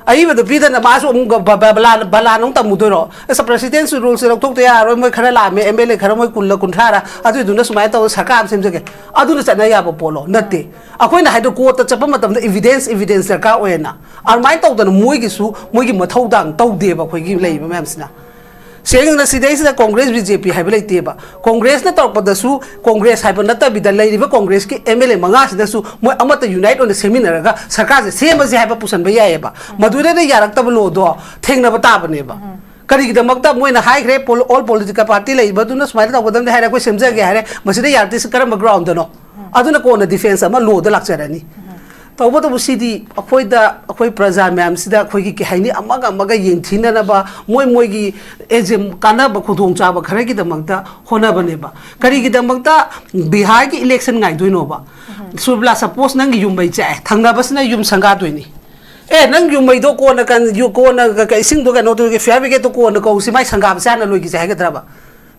ꯑꯏꯕꯗꯨ ꯄꯤꯗꯅ ꯃꯥꯁꯨ ꯑꯃꯨꯛ ꯕ-, ꯕ-, ꯕꯂꯥꯟ, ꯕꯂꯥꯟ ꯑꯃꯨꯛ ꯇꯝꯃꯨꯗꯣꯏꯔꯣ? ꯑꯁ, presidentꯁꯨ ruleꯁꯦ ꯂꯧꯊꯣꯛꯇ ꯌꯥꯔꯣꯏ, ꯃꯣꯏ ꯈꯔ ꯂꯥꯛꯑꯝꯃꯦ, MLA ꯈꯔ ꯃꯣꯏ ꯀꯨꯟꯂ ꯀꯨꯟꯊ꯭ꯔꯥꯔ, ꯑꯗꯨꯏꯗꯨꯅ ꯁꯨꯃꯥꯏꯅ ꯇꯧꯔꯒ ꯁꯔꯀꯥꯔ ꯑꯃ ꯁꯦꯝꯖꯒꯦ꯫ ꯑꯗꯨꯅ ꯆꯠꯅ ꯌꯥꯕ ꯄꯣꯠꯂꯣ? ꯅꯠꯇꯦ꯫ ꯑꯩꯈꯣꯏꯅ ꯍꯥꯏꯗꯣ courtꯇ ꯆꯠꯄ ꯃꯇꯝꯗ evidence, evidence ꯗꯔꯀꯥꯔ ꯑꯣꯏꯌꯦꯅ꯫ ꯑꯗꯨꯃꯥꯏꯅ ꯇꯧꯗꯅ ꯃꯣꯏꯒꯤꯁꯨ ꯃꯣꯏꯒꯤ ꯃꯊꯧꯗꯥꯡ ꯇꯧꯗꯦꯕ ꯑꯩꯈꯣꯏꯒꯤ ꯂꯩꯔꯤꯕ ꯃꯌꯥꯝꯁꯤꯅ꯫ ꯁꯦꯡꯅ ꯁꯤꯗꯩꯁꯤꯗ Congress, BJP ꯍꯥꯏꯕ ꯂꯩꯇꯦꯕ꯫ Congressꯅ ꯇꯧꯔꯛꯄꯗꯁꯨ Congress ꯍꯥꯏꯕ ꯅꯠꯇꯕꯤꯗ ꯂꯩꯔꯤꯕ Congressꯀꯤ MLA ꯃꯉꯥꯁꯤꯗꯁꯨ ꯃꯣꯏ ꯑꯃꯠꯇ unite ꯑꯣꯏꯅ ꯁꯦꯝꯃꯤꯟꯅꯔꯒ ꯁꯔꯀꯥꯔꯁꯦ ꯁꯦꯝꯃꯁꯦ ꯍꯥꯏꯕ ꯄꯨꯁꯟꯕ ꯌꯥꯏꯌꯦꯕ꯫ ꯃꯗꯨꯗꯩꯗ ꯌꯥꯔꯛꯇꯕ lawꯗꯣ ꯊꯦꯡꯅꯕ ꯇꯥꯕꯅꯦꯕ꯫ ꯀꯔꯤꯒꯤꯗꯃꯛꯇ ꯃꯣꯏꯅ ꯍꯥꯏꯈ꯭ꯔꯦ, pol-, all political party ꯂꯩꯔꯤꯕꯗꯨꯅ ꯁꯨꯃꯥꯏꯅ ꯇꯧꯒꯗꯕꯅꯤ ꯍꯥꯏꯔꯦ, ꯑꯩꯈꯣꯏ ꯁꯦꯝꯖꯒꯦ ꯍꯥꯏꯔꯦ, ꯃꯁꯤꯗ ꯌꯥꯔꯛꯇ꯭ꯔꯤꯁꯤ ꯀꯔꯝꯕ groundꯗꯅꯣ? ꯑꯗꯨꯅ ꯀꯣꯟꯅ defense ꯑꯃ lawꯗ ꯂꯥꯛꯆꯔꯅꯤ꯫ ꯇꯧꯕꯇꯕꯨ ꯁꯤꯗꯤ ꯑꯩꯈꯣꯏꯗ, ꯑꯩꯈꯣꯏ ꯄ꯭ꯔꯖꯥ ꯃꯌꯥꯝꯁꯤꯗ ꯑꯩꯈꯣꯏꯒꯤ ꯀꯩ ꯍꯥꯏꯅꯤ, ꯑꯃꯒ ꯑꯃꯒ ꯌꯦꯡꯊꯤꯅꯅꯕ, ꯃꯣꯏ ꯃꯣꯏꯒꯤ agenda, ꯀꯥꯟꯅꯕ ꯈꯨꯗꯣꯡꯆꯥꯕ ꯈꯔꯒꯤꯗꯃꯛꯇ ꯍꯣꯠꯅꯕꯅꯦꯕ꯫ ꯀꯔꯤꯒꯤꯗꯃꯛꯇ ꯕꯤꯍꯥꯔꯒꯤ election ꯉꯥꯏꯗꯣꯏꯅꯣꯕ? ꯁꯨꯔꯕꯤꯂꯥ, suppose ꯅꯪꯒꯤ ꯌꯨꯝ ꯃꯩ ꯆꯥꯛꯑꯦ, ꯊꯪꯅꯕꯁꯤꯅ ꯌꯨꯝ ꯁꯪꯒꯥꯗꯣꯏꯅꯤ꯫ ꯑꯦ, ꯅꯪ ꯌꯨꯝ ꯃꯩꯗꯣ ꯀꯣꯟꯅ ꯀꯟ-, ꯌꯨ-, ꯀꯣꯟꯅ ꯀ-, ꯀ-, ꯏꯁꯤꯡꯗꯣ ꯀꯩꯅꯣ ꯇꯧꯔꯒꯦ, fire brigadeꯗꯣ ꯀꯣꯟꯅ ꯀꯧꯁꯤ, ꯃꯥꯏ ꯁꯪꯒꯥꯕꯁꯦ ꯍꯥꯟꯅ ꯂꯣꯏꯈꯤꯁꯦ ꯍꯥꯏꯒꯗ꯭ꯔꯕ?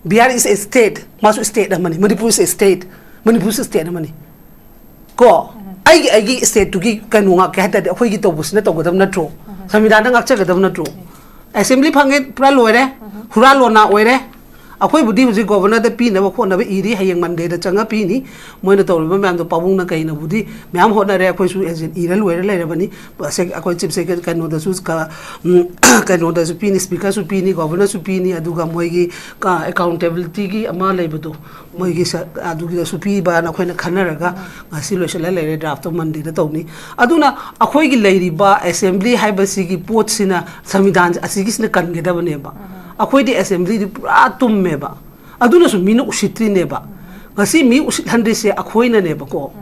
Bihar is a state, ꯃꯥꯁꯨ state ꯑꯃꯅꯤ, Manipur is a state, ꯃꯅꯤꯄꯨꯔꯁꯨ state ꯑꯃꯅꯤ꯫ ꯀꯣ? ꯑꯩꯒꯤ, ꯑꯩꯒꯤ stateꯇꯨꯒꯤ ꯀꯩꯅꯣ ꯉꯥꯛꯀꯦ ꯍꯥꯏ ꯇꯥꯔꯗꯤ ꯑꯩꯈꯣꯏꯒꯤ ꯇꯧꯕꯁꯤꯅ ꯇꯧꯒꯗꯕ ꯅꯠꯇ꯭ꯔꯣ? ꯁꯪꯕꯤꯙꯥꯟꯗ ꯉꯥꯛꯆꯒꯗꯕ ꯅꯠꯇ꯭ꯔꯣ? ꯑꯦꯁꯦꯝꯕ꯭ꯂꯤ ꯐꯪꯉꯦ, ꯄꯨꯔꯥ ꯂꯣꯏꯔꯦ꯫ ꯍꯨꯔꯥꯜ ꯂꯣꯟꯅꯥ ꯑꯣꯏꯔꯦ꯫ ꯑꯩꯈꯣꯏꯕꯨꯗꯤ ꯍꯧꯖꯤꯛ ꯒꯣꯕꯔꯅꯔꯗ ꯄꯤꯅꯕ ꯈꯣꯠꯅꯕ ꯏꯔꯤ, ꯍꯌꯦꯡ ꯃꯟꯗꯦꯗ ꯆꯪꯉ ꯄꯤꯅꯤ꯫ ꯃꯣꯏꯅ ꯇꯧꯔꯤꯕ ꯃꯌꯥꯝꯗꯣ ꯄꯥꯕꯨꯡꯅ ꯀꯩꯅꯕꯨꯗꯤ ꯃꯌꯥꯝ ꯍꯣꯠꯅꯔꯦ, ꯑꯩꯈꯣꯏꯁꯨ ꯑꯦꯖꯦꯟ ꯏꯔ ꯂꯣꯏꯔ ꯂꯩꯔꯕꯅꯤ꯫ ꯁꯦ-, ꯑꯩꯈꯣꯏ ꯆꯤꯐ ꯁꯦꯀ꯭ꯔꯦꯇꯔꯤ ꯀꯩꯅꯣꯗꯁꯨ ꯀ-, ꯎꯝ, ꯀꯩꯅꯣꯗꯁꯨ ꯄꯤꯅꯤ, ꯁ꯭ꯄꯤꯀꯔꯁꯨ ꯄꯤꯅꯤ, ꯒꯣꯕꯔꯅꯔꯁꯨ ꯄꯤꯅꯤ, ꯑꯗꯨꯒ ꯃꯣꯏꯒꯤ ꯀ-, ꯑꯦꯀꯥꯎꯟꯇꯦꯕꯤꯂꯤꯇꯤꯒꯤ ꯑꯃ ꯂꯩꯕꯗꯣ, ꯃꯣꯏꯒꯤ ꯁ-, ꯑꯗꯨꯒꯤꯗꯁꯨ ꯄꯤꯕꯅ ꯑꯩꯈꯣꯏꯅ ꯈꯟꯅꯔꯒ ꯉꯁꯤ ꯂꯣꯏꯁꯤꯜꯂ ꯂꯩꯔꯦ, ꯗ꯭ꯔꯥꯐꯇꯣ ꯃꯟꯗꯦꯗ ꯇꯧꯅꯤ꯫ ꯑꯗꯨꯅ ꯑꯩꯈꯣꯏꯒꯤ ꯂꯩꯔꯤꯕ ꯑꯦꯁꯦꯝꯕ꯭ꯂꯤ ꯍꯥꯏꯕꯁꯤꯒꯤ ꯄꯣꯠꯁꯤꯅ ꯁꯪꯕꯤꯙꯥꯟ ꯑꯁꯤꯒꯤꯁꯤꯅ ꯀꯟꯒꯗꯕꯅꯦꯕ꯫ ꯑꯩꯈꯣꯏꯗꯤ ꯑꯦꯁꯦꯝꯕ꯭ꯂꯤꯗꯤ ꯄꯨꯔꯥ ꯇꯨꯝꯃꯦꯕ, ꯑꯗꯨꯅꯁꯨ ꯃꯤꯅ ꯎꯁꯤꯠꯇ꯭ꯔꯤꯅꯦꯕ꯫ ꯉꯁꯤ ꯃꯤ ꯎꯁꯤꯠꯍꯟꯗ꯭ꯔꯤꯁꯦ ꯑꯩꯈꯣꯏꯅꯅꯦꯕꯀꯣ꯫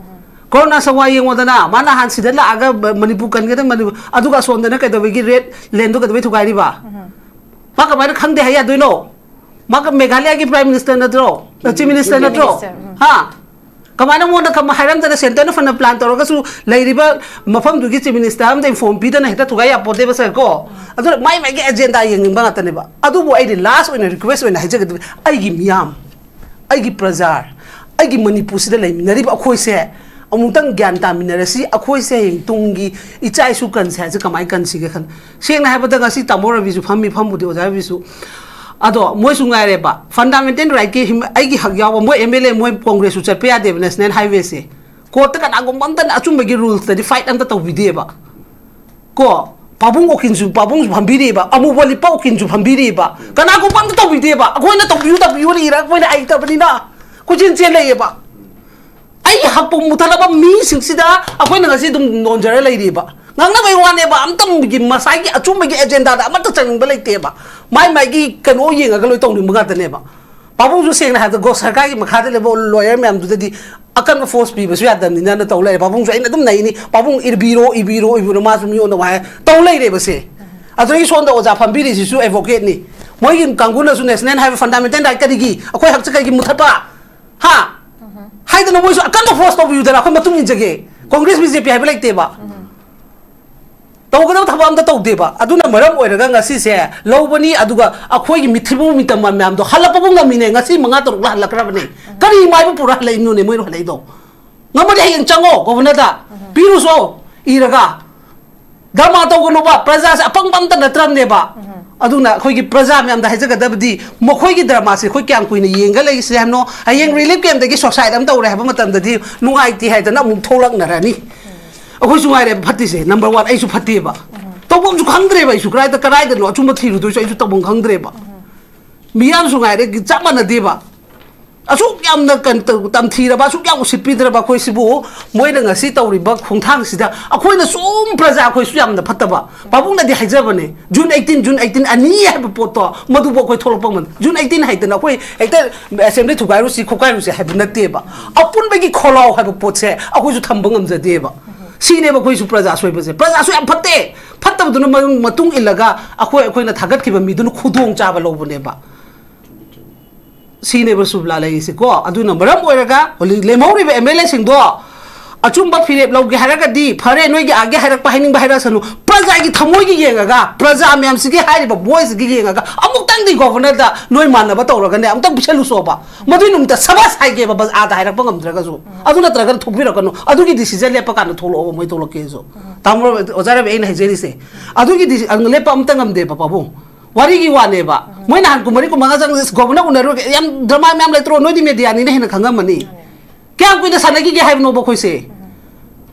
ꯀꯣꯔꯣꯅꯥ ꯁꯋꯥꯏ ꯌꯦꯡꯉꯣꯗꯅ, ꯃꯥ ꯅꯍꯥꯟ ꯁꯤꯗ ꯂꯥꯛꯑꯒ ꯃ-, ꯃꯅꯤꯄꯨꯔ ꯀꯟꯒꯗꯕ ꯃꯅꯤꯄꯨꯔ, ꯑꯗꯨꯒ ꯑꯁꯣꯝꯗꯅ ꯀꯩꯗꯧꯕꯒꯤ ꯔꯦꯗ ꯂꯦꯟꯗꯣ ꯀꯩꯗꯧꯕꯩ ꯊꯨꯒꯥꯏꯔꯤꯕ? ꯃꯥ ꯀꯃꯥꯏꯅ ꯈꯪꯗꯦ ꯍꯥꯏ ꯌꯥꯗꯣꯏꯅꯣ? ꯃꯥ ꯃꯦꯘꯥꯂꯌꯥꯒꯤ ꯄ꯭ꯔꯥꯏꯝ ꯃꯤꯅꯤꯁꯇꯔ ꯅꯠꯇ꯭ꯔꯣ? ꯆꯤꯐ ꯃꯤꯅꯤꯁꯇꯔ ꯅꯠꯇ꯭ꯔꯣ? ꯃꯤꯅꯤꯁꯇꯔ, ꯎꯝ꯫ ꯍꯥ? ꯀꯃꯥꯏꯅ ꯃꯉꯣꯟꯗ ꯀꯃ-, ꯍꯥꯏꯔꯝꯗꯅ ꯁꯦꯟꯇꯔꯅ ꯐꯅ ꯄ꯭ꯂꯥꯟ ꯇꯧꯔꯒꯁꯨ ꯂꯩꯔꯤꯕ ꯃꯐꯝꯗꯨꯒꯤ ꯆꯤꯐ ꯃꯤꯅꯤꯁꯇꯔ ꯑꯃꯗ ꯏꯟꯐꯣꯔꯝ ꯄꯤꯗꯅ ꯍꯦꯛꯇ ꯊꯨꯒꯥꯏ ꯌꯥꯄꯣꯠꯇꯦꯕ ꯁꯥꯔ ꯀꯣ? ꯑꯗꯨꯅ ꯃꯥꯏ ꯃꯥꯏꯒꯤ ꯑꯦꯖꯦꯟꯗꯥ ꯌꯦꯡꯅꯤꯡꯕ ꯉꯥꯛꯇꯅꯦꯕ꯫ ꯑꯗꯨꯕꯨ ꯑꯩꯗꯤ ꯂꯥꯁ ꯑꯣꯏꯅ ꯔꯤꯀ꯭ꯋꯦꯁ ꯑꯣꯏꯅ ꯍꯥꯏꯖꯒꯗꯕ, ꯑꯩꯒꯤ ꯃꯤꯌꯥꯝ, ꯑꯩꯒꯤ ꯄ꯭ꯔꯖꯥ, ꯑꯩꯒꯤ ꯃꯅꯤꯄꯨꯔꯁꯤꯗ ꯂꯩꯃꯤꯟꯅꯔꯤꯕ ꯑꯩꯈꯣꯏꯁꯦ ꯑꯃꯨꯛꯇꯪ ꯒ꯭ꯌꯥꯟ ꯇꯥꯃꯤꯟꯅꯔꯁꯤ꯫ ꯑꯩꯈꯣꯏꯁꯦ ꯍꯌꯦꯡ ꯇꯨꯡꯒꯤ ꯏꯆꯥ ꯏꯁꯨ ꯀꯟꯁꯦ ꯍꯥꯏꯁꯦ ꯀꯃꯥꯏꯅ ꯀꯟꯁꯤꯒꯦ ꯈꯟ-, ꯁꯦꯡꯅ ꯍꯥꯏꯕꯗ ꯉꯁꯤ ꯇꯥꯃꯣ ꯔꯕꯤꯁꯨ ꯐꯝꯃꯤ, ꯐꯝꯕꯨꯗꯤ ꯑꯣꯖꯥ ꯔꯕꯤꯁꯨ꯫ ꯑꯗꯣ ꯃꯣꯏꯁꯨ ꯉꯥꯏꯔꯦꯕ, ꯐꯟꯗꯥꯃꯦꯟꯇꯦꯜ ꯔꯥꯏꯠꯀꯤ ꯍꯤꯝ-, ꯑꯩꯒꯤ ꯍꯛ ꯌꯥꯎꯕ ꯃꯣꯏ ꯑꯦꯝ ꯑꯦꯜ ꯑꯦ, ꯃꯣꯏ ꯀꯣꯡꯒ꯭ꯔꯦꯁꯁꯨ ꯆꯠꯄ ꯌꯥꯗꯦꯕ ꯅꯦꯁꯅꯦꯜ ꯍꯥꯏꯋꯦꯁꯦ꯫ ꯀꯣꯔꯠꯇ ꯀꯅꯥꯒꯨꯝꯕ ꯑꯝꯇꯅ ꯑꯆꯨꯝꯕꯒꯤ ꯔꯨꯜꯁꯇꯗꯤ ꯐꯥꯏꯠ ꯑꯝꯇ ꯇꯧꯕꯤꯗꯦꯕ꯫ ꯀꯣ, ꯄꯥꯕꯨꯡ ꯑꯣꯀꯤꯟꯁꯨ, ꯄꯥꯕꯨꯡꯁꯨ ꯐꯝꯕꯤꯔꯤꯕ, ꯑꯃꯨꯕ ꯂꯤꯄꯥ ꯑꯣꯀꯤꯟꯁꯨ ꯐꯝꯕꯤꯔꯤꯕ, ꯀꯅꯥꯒꯨꯝꯕ ꯑꯝꯇ ꯇꯧꯕꯤꯗꯦꯕ꯫ ꯑꯩꯈꯣꯏꯅ ꯇꯧꯕꯤꯌꯨ, ꯇꯧꯕꯤꯌꯨꯅ ꯏꯔꯒ ꯑꯩꯈꯣꯏꯅ ꯍꯩꯇꯕꯅꯤꯅ ꯀꯣꯏꯆꯦꯟ ꯆꯦꯜ ꯂꯩꯌꯦꯕ꯫ ꯑꯩꯒꯤ ꯍꯛꯄꯨ ꯃꯨꯊꯠꯂꯕ ꯃꯤꯁꯤꯡꯁꯤꯗ ꯑꯩꯈꯣꯏꯅ ꯉꯁꯤ ꯑꯗꯨꯝ ꯅꯣꯟꯖꯔ ꯂꯩꯔꯤꯕ꯫ ꯉꯥꯡꯅꯕꯩ ꯋꯥꯅꯦꯕ, ꯑꯝꯇꯪꯒꯤ ꯃꯁꯥꯒꯤ ꯑꯆꯨꯝꯕꯒꯤ ꯑꯦꯖꯦꯟꯗꯥꯗ ꯑꯃꯠꯇ ꯆꯪꯅꯤꯡꯕ ꯂꯩꯇꯦꯕ꯫ ꯃꯥꯏ ꯃꯥꯏꯒꯤ ꯀꯩꯅꯣ ꯌꯦꯡꯉꯒ ꯂꯣꯏ ꯇꯧꯅꯤꯡꯕ ꯉꯥꯛꯇꯅꯦꯕ꯫ ꯄꯥꯕꯨꯡꯁꯨ ꯁꯦꯡꯅ ꯍꯥꯏꯔꯕꯗ ꯒꯣ-, ꯁꯔꯀꯥꯔꯒꯤ ꯃꯈꯥꯗ ꯂꯩꯕ ꯂꯣꯌꯔ ꯃꯌꯥꯝꯗꯨꯗꯗꯤ ꯑꯀꯟꯕ ꯐꯣꯔꯁ ꯄꯤꯕꯁꯨ ꯌꯥꯗꯕꯅꯤꯅ ꯇꯧ ꯂꯩꯔꯦ꯫ ꯄꯥꯕꯨꯡꯁꯨ ꯑꯩꯅ ꯑꯗꯨꯝ ꯅꯩꯅꯤ, "ꯄꯥꯕꯨꯡ ꯏꯔꯕꯤꯔꯣ, ꯏꯕꯤꯔꯣ, ꯏꯕꯤꯔꯣ", ꯃꯥꯁꯨ ꯃꯤꯉꯣꯟꯗ ꯋꯥꯍꯩ ꯇꯧ ꯂꯩꯔꯦꯕ ꯁꯦ꯫ ꯑꯗꯨꯗꯒꯤ ꯁꯣꯝꯗ ꯑꯣꯖꯥ ꯐꯝꯕꯤꯔꯤꯁꯤꯁꯨ ꯑꯦꯗꯚꯣꯀꯦꯠꯅꯤ꯫ ꯃꯣꯏꯒꯤ ꯀꯥꯡꯕꯨꯅꯁꯨ ꯅꯦꯁꯅꯦꯜ ꯍꯥꯏꯕ ꯐꯟꯗꯥꯃꯦꯟꯇꯦꯜ ꯔꯥꯏꯠ ꯀꯔꯤꯒꯤ, ꯑꯩꯈꯣꯏ ꯍꯛꯁꯦ ꯀꯔꯤꯒꯤ ꯃꯨꯊꯠꯄ? ꯍꯥ? ꯍꯥꯏꯗꯅ ꯃꯣꯏꯁꯨ ꯑꯀꯟꯕ ꯐꯣꯔꯁ ꯇꯧꯕꯤꯌꯨꯗꯅ, ꯑꯩꯈꯣꯏ ꯃꯇꯨꯡ ꯏꯟꯖꯒꯦ꯫ ꯀꯣꯡꯒ꯭ꯔꯦꯁ ꯕꯤ ꯖꯦ ꯄꯤ ꯍꯥꯏꯕ ꯂꯩꯇꯦꯕ꯫ ꯇꯧꯒꯗꯕ ꯊꯕꯛ ꯑꯝꯇ ꯇꯧꯗꯦꯕ꯫ ꯑꯗꯨꯅ ꯃꯔꯝ ꯑꯣꯏꯔꯒ ꯉꯁꯤꯁꯦ ꯂꯧꯕꯅꯤ, ꯑꯗꯨꯒ ꯑꯩꯈꯣꯏꯒꯤ ꯃꯤꯊꯤꯕꯣꯡ ꯃꯤꯇꯝ ꯃꯌꯥꯝꯗꯣ ꯍꯜꯂꯛꯄꯕꯨ ꯉꯝꯃꯤꯅꯦ꯫ ꯉꯁꯤ ꯃꯉꯥ ꯇꯔꯨꯛꯂ ꯍꯜꯂꯛꯈ꯭ꯔꯕꯅꯦ꯫ ꯀꯔꯤ ꯃꯥꯏꯕ ꯄꯨꯔ ꯍꯜꯂꯛꯏꯅꯣꯅꯦ ꯃꯣꯏꯅ ꯍꯜꯂꯛꯏꯗꯣ? ꯉꯝꯃꯗꯤ ꯍꯌꯦꯡ ꯆꯪꯉꯣ ꯒꯣꯕꯔꯅꯔꯗ, ꯄꯤꯔꯨꯆꯣ ꯏꯔꯒ꯫ ꯙꯔꯃ ꯇꯧꯒꯅꯨꯕ, ꯄ꯭ꯔꯖꯥꯁꯦ ꯑꯄꯪꯕ ꯑꯝꯇ ꯅꯠꯇ꯭ꯔꯕꯅꯦꯕ꯫ ꯑꯗꯨꯅ ꯑꯩꯈꯣꯏꯒꯤ ꯄ꯭ꯔꯖꯥ ꯃꯌꯥꯝꯗ ꯍꯥꯏꯖꯒꯗꯕꯗꯤ, ꯃꯈꯣꯏꯒꯤ ꯗ꯭ꯔꯃꯥꯁꯦ ꯑꯩꯈꯣꯏ ꯀꯌꯥꯝ ꯀꯨꯏꯅ ꯌꯦꯡꯒ ꯂꯩꯁꯦ ꯍꯥꯏꯕꯅꯣ? ꯍꯌꯦꯡ ꯔꯤꯂꯤꯐ ꯀꯦꯝꯗꯒꯤ ꯁꯣꯁꯥꯏꯠ ꯑꯃ ꯇꯧꯔꯦ ꯍꯥꯏꯕ ꯃꯇꯝꯗꯗꯤ ꯅꯨꯡꯉꯥꯏꯇꯦ ꯍꯥꯏꯗꯅ ꯑꯃꯨꯛ ꯊꯣꯛꯂꯛꯅꯔꯅꯤ꯫ ꯑꯩꯈꯣꯏꯁꯨ ꯉꯥꯏꯔꯦ ꯐꯠꯇ꯭ꯔꯤꯁꯦ, ꯅꯝꯕꯔ ꯋꯥꯟ꯫ ꯑꯩꯁꯨ ꯐꯠꯇꯦꯕ, ꯇꯧꯐꯝꯁꯨ ꯈꯪꯗ꯭ꯔꯦꯕ꯫ ꯑꯩꯁꯨ ꯀꯗꯥꯏꯗ, ꯀꯗꯥꯏꯗꯅꯣ ꯑꯆꯨꯝꯕ ꯊꯤꯔꯨꯗꯣꯏꯁꯨ ꯑꯩꯁꯨ ꯇꯧꯐꯝ ꯈꯪꯗ꯭ꯔꯦꯕ꯫ ꯃꯤꯌꯥꯝꯁꯨ ꯉꯥꯏꯔꯦ, ꯆꯞ ꯃꯥꯟꯅꯗꯦꯕ꯫ ꯑꯁꯨꯛ ꯌꯥꯝꯅ ꯀꯩꯅꯣ ꯇꯧ-, ꯇꯝꯊꯤꯔꯕ, ꯑꯁꯨꯛ ꯌꯥꯝ ꯎꯁꯤꯠꯄꯤꯗ꯭ꯔꯕ ꯑꯩꯈꯣꯏꯁꯤꯕꯨ ꯃꯣꯏꯅ ꯉꯁꯤ ꯇꯧꯔꯤꯕ ꯈꯣꯡꯊꯥꯡꯁꯤꯗ ꯑꯩꯈꯣꯏꯅ ꯁꯨꯝ ꯄ꯭ꯔꯖꯥ ꯑꯩꯈꯣꯏꯁꯨ ꯌꯥꯝꯅ ꯐꯠꯇꯕ꯫ ꯄꯥꯕꯨꯡꯅꯗꯤ ꯍꯥꯏꯖꯕꯅꯦ, "June eighteen, June eighteen ꯑꯅꯤ ꯍꯥꯏꯕ ꯄꯣꯠꯇꯣ, ꯃꯗꯨꯕꯨ ꯑꯩꯈꯣꯏ ꯊꯣꯛꯂꯛꯄ ꯉꯝ-, June eighteen ꯍꯥꯏꯗꯅ ꯑꯩꯈꯣꯏ ꯍꯦꯛꯇ ꯑꯦꯁꯦꯝꯕ꯭ꯂꯤ ꯊꯨꯒꯥꯏꯔꯨꯁꯤ, ꯈꯣꯠꯀꯥꯏꯔꯨꯁꯤ ꯍꯥꯏꯕ ꯅꯠꯇꯦꯕ꯫ ꯑꯄꯨꯟꯕꯒꯤ ꯈꯣꯜꯂꯥꯎ ꯍꯥꯏꯕ ꯄꯣꯠꯁꯦ ꯑꯩꯈꯣꯏꯁꯨ ꯊꯝꯕ ꯉꯝꯖꯗꯦꯕ꯫ ꯁꯤꯅꯦꯕ ꯑꯩꯈꯣꯏꯁꯨ ꯄ꯭ꯔꯖꯥ ꯁꯣꯏꯕꯁꯦ꯫ ꯄ꯭ꯔꯖꯥꯁꯨ ꯌꯥꯝ ꯐꯠꯇꯦ, ꯐꯠꯇꯕꯗꯨꯅ ꯃ-, ꯃꯇꯨꯡ ꯏꯜꯂꯒ ꯑꯩꯈꯣꯏ, ꯑꯩꯈꯣꯏꯅ ꯊꯥꯒꯠꯈꯤꯕ ꯃꯤꯗꯨꯅ ꯈꯨꯗꯣꯡ ꯆꯥꯕ ꯂꯧꯕꯅꯦꯕ"꯫ ꯁꯤꯅꯦꯕ ꯁꯨꯕꯂꯥ ꯂꯩꯔꯤꯁꯤꯀꯣ꯫ ꯑꯗꯨꯅ ꯃꯔꯝ ꯑꯣꯏꯔꯒ ꯍꯧꯖꯤꯛ ꯂꯦꯝꯍꯧꯔꯤꯕ ꯑꯦꯝ ꯑꯦꯜ ꯑꯦꯁꯤꯡꯗꯣ ꯑꯆꯨꯝꯕ ꯐꯤꯔꯦꯞ ꯂꯧꯒꯦ ꯍꯥꯏꯔꯒꯗꯤ ꯐꯔꯦ, ꯅꯣꯏꯒꯤ ꯑꯥꯒꯤ ꯍꯥꯏꯔꯛꯄ, ꯍꯥꯏꯅꯤꯡꯕ ꯍꯥꯏꯔꯛꯁꯅꯨ꯫ ꯄ꯭ꯔꯖꯥꯒꯤ ꯊꯃꯣꯏꯒꯤ ꯌꯦꯡꯉꯒ, ꯄ꯭ꯔꯖꯥ ꯃꯌꯥꯝꯁꯤꯒꯤ ꯍꯥꯏꯔꯤꯕ ꯚꯣꯏꯁꯁꯤꯒꯤ ꯌꯦꯡꯉꯒ ꯑꯃꯨꯛꯇꯪꯗꯤ ꯒꯣꯚꯔꯅꯔꯗ ꯅꯣꯏ ꯃꯥꯟꯅꯕ ꯇꯧꯔꯒꯅꯦ, ꯑꯃꯨꯛꯇꯪ ꯄꯤꯁꯜꯂꯨꯁꯣꯕ꯫ ꯃꯗꯨꯏ ꯅꯨꯃꯤꯠꯇ ꯁꯕꯥꯁ ꯍꯥꯏꯒꯦꯕ, ꯕꯖ-, ꯑꯥꯗ ꯍꯥꯏꯔꯛꯄ ꯉꯝꯗ꯭ꯔꯒꯁꯨ꯫ ꯑꯗꯨ ꯅꯠꯇ꯭ꯔꯒꯅ ꯊꯣꯛꯄꯤꯔꯛꯀꯅꯨ꯫ ꯑꯗꯨꯒꯤ ꯗꯤꯁꯤꯖꯟ ꯂꯦꯞꯄ ꯀꯥꯟꯗ ꯊꯣꯛꯂꯛꯑꯣꯕ, ꯃꯣꯏ ꯊꯣꯛꯂꯛꯀꯦꯁꯨ꯫ ꯇꯥꯃꯣ ꯑꯣꯖꯥ ꯔꯕꯤ, ꯑꯩꯅ ꯍꯥꯏꯖꯔꯤꯁꯦ, ꯑꯗꯨꯒꯤ ꯗꯤꯁꯤ-, ꯑꯗꯨ ꯂꯦꯞꯄ ꯑꯝꯇ ꯉꯝꯗꯦꯕ, ꯄꯥꯕꯨꯡ꯫ ꯋꯥꯔꯤꯒꯤ ꯋꯥꯅꯦꯕ꯫ ꯃꯣꯏ ꯅꯍꯥꯟ ꯀꯨꯝ ꯃꯔꯤ ꯀꯨꯝ ꯃꯉꯥ ꯆꯪ-, ꯒꯣꯚꯔꯅꯔ ꯎꯅꯔꯨꯔꯒꯦ, ꯌꯥꯝ ꯗ꯭ꯔꯃꯥ ꯃꯌꯥꯝ ꯂꯩꯇ꯭ꯔꯣ? ꯅꯣꯏꯗꯤ ꯃꯦꯗꯤꯌꯥꯅꯤꯅ ꯍꯦꯟꯅ ꯈꯪꯉꯝꯃꯅꯤ꯫ ꯀꯌꯥꯝ ꯀꯨꯏꯅ ꯁꯥꯟꯅꯈꯤꯒꯦ ꯍꯥꯏꯕꯅꯣꯕ ꯑꯩꯈꯣꯏꯁꯦ?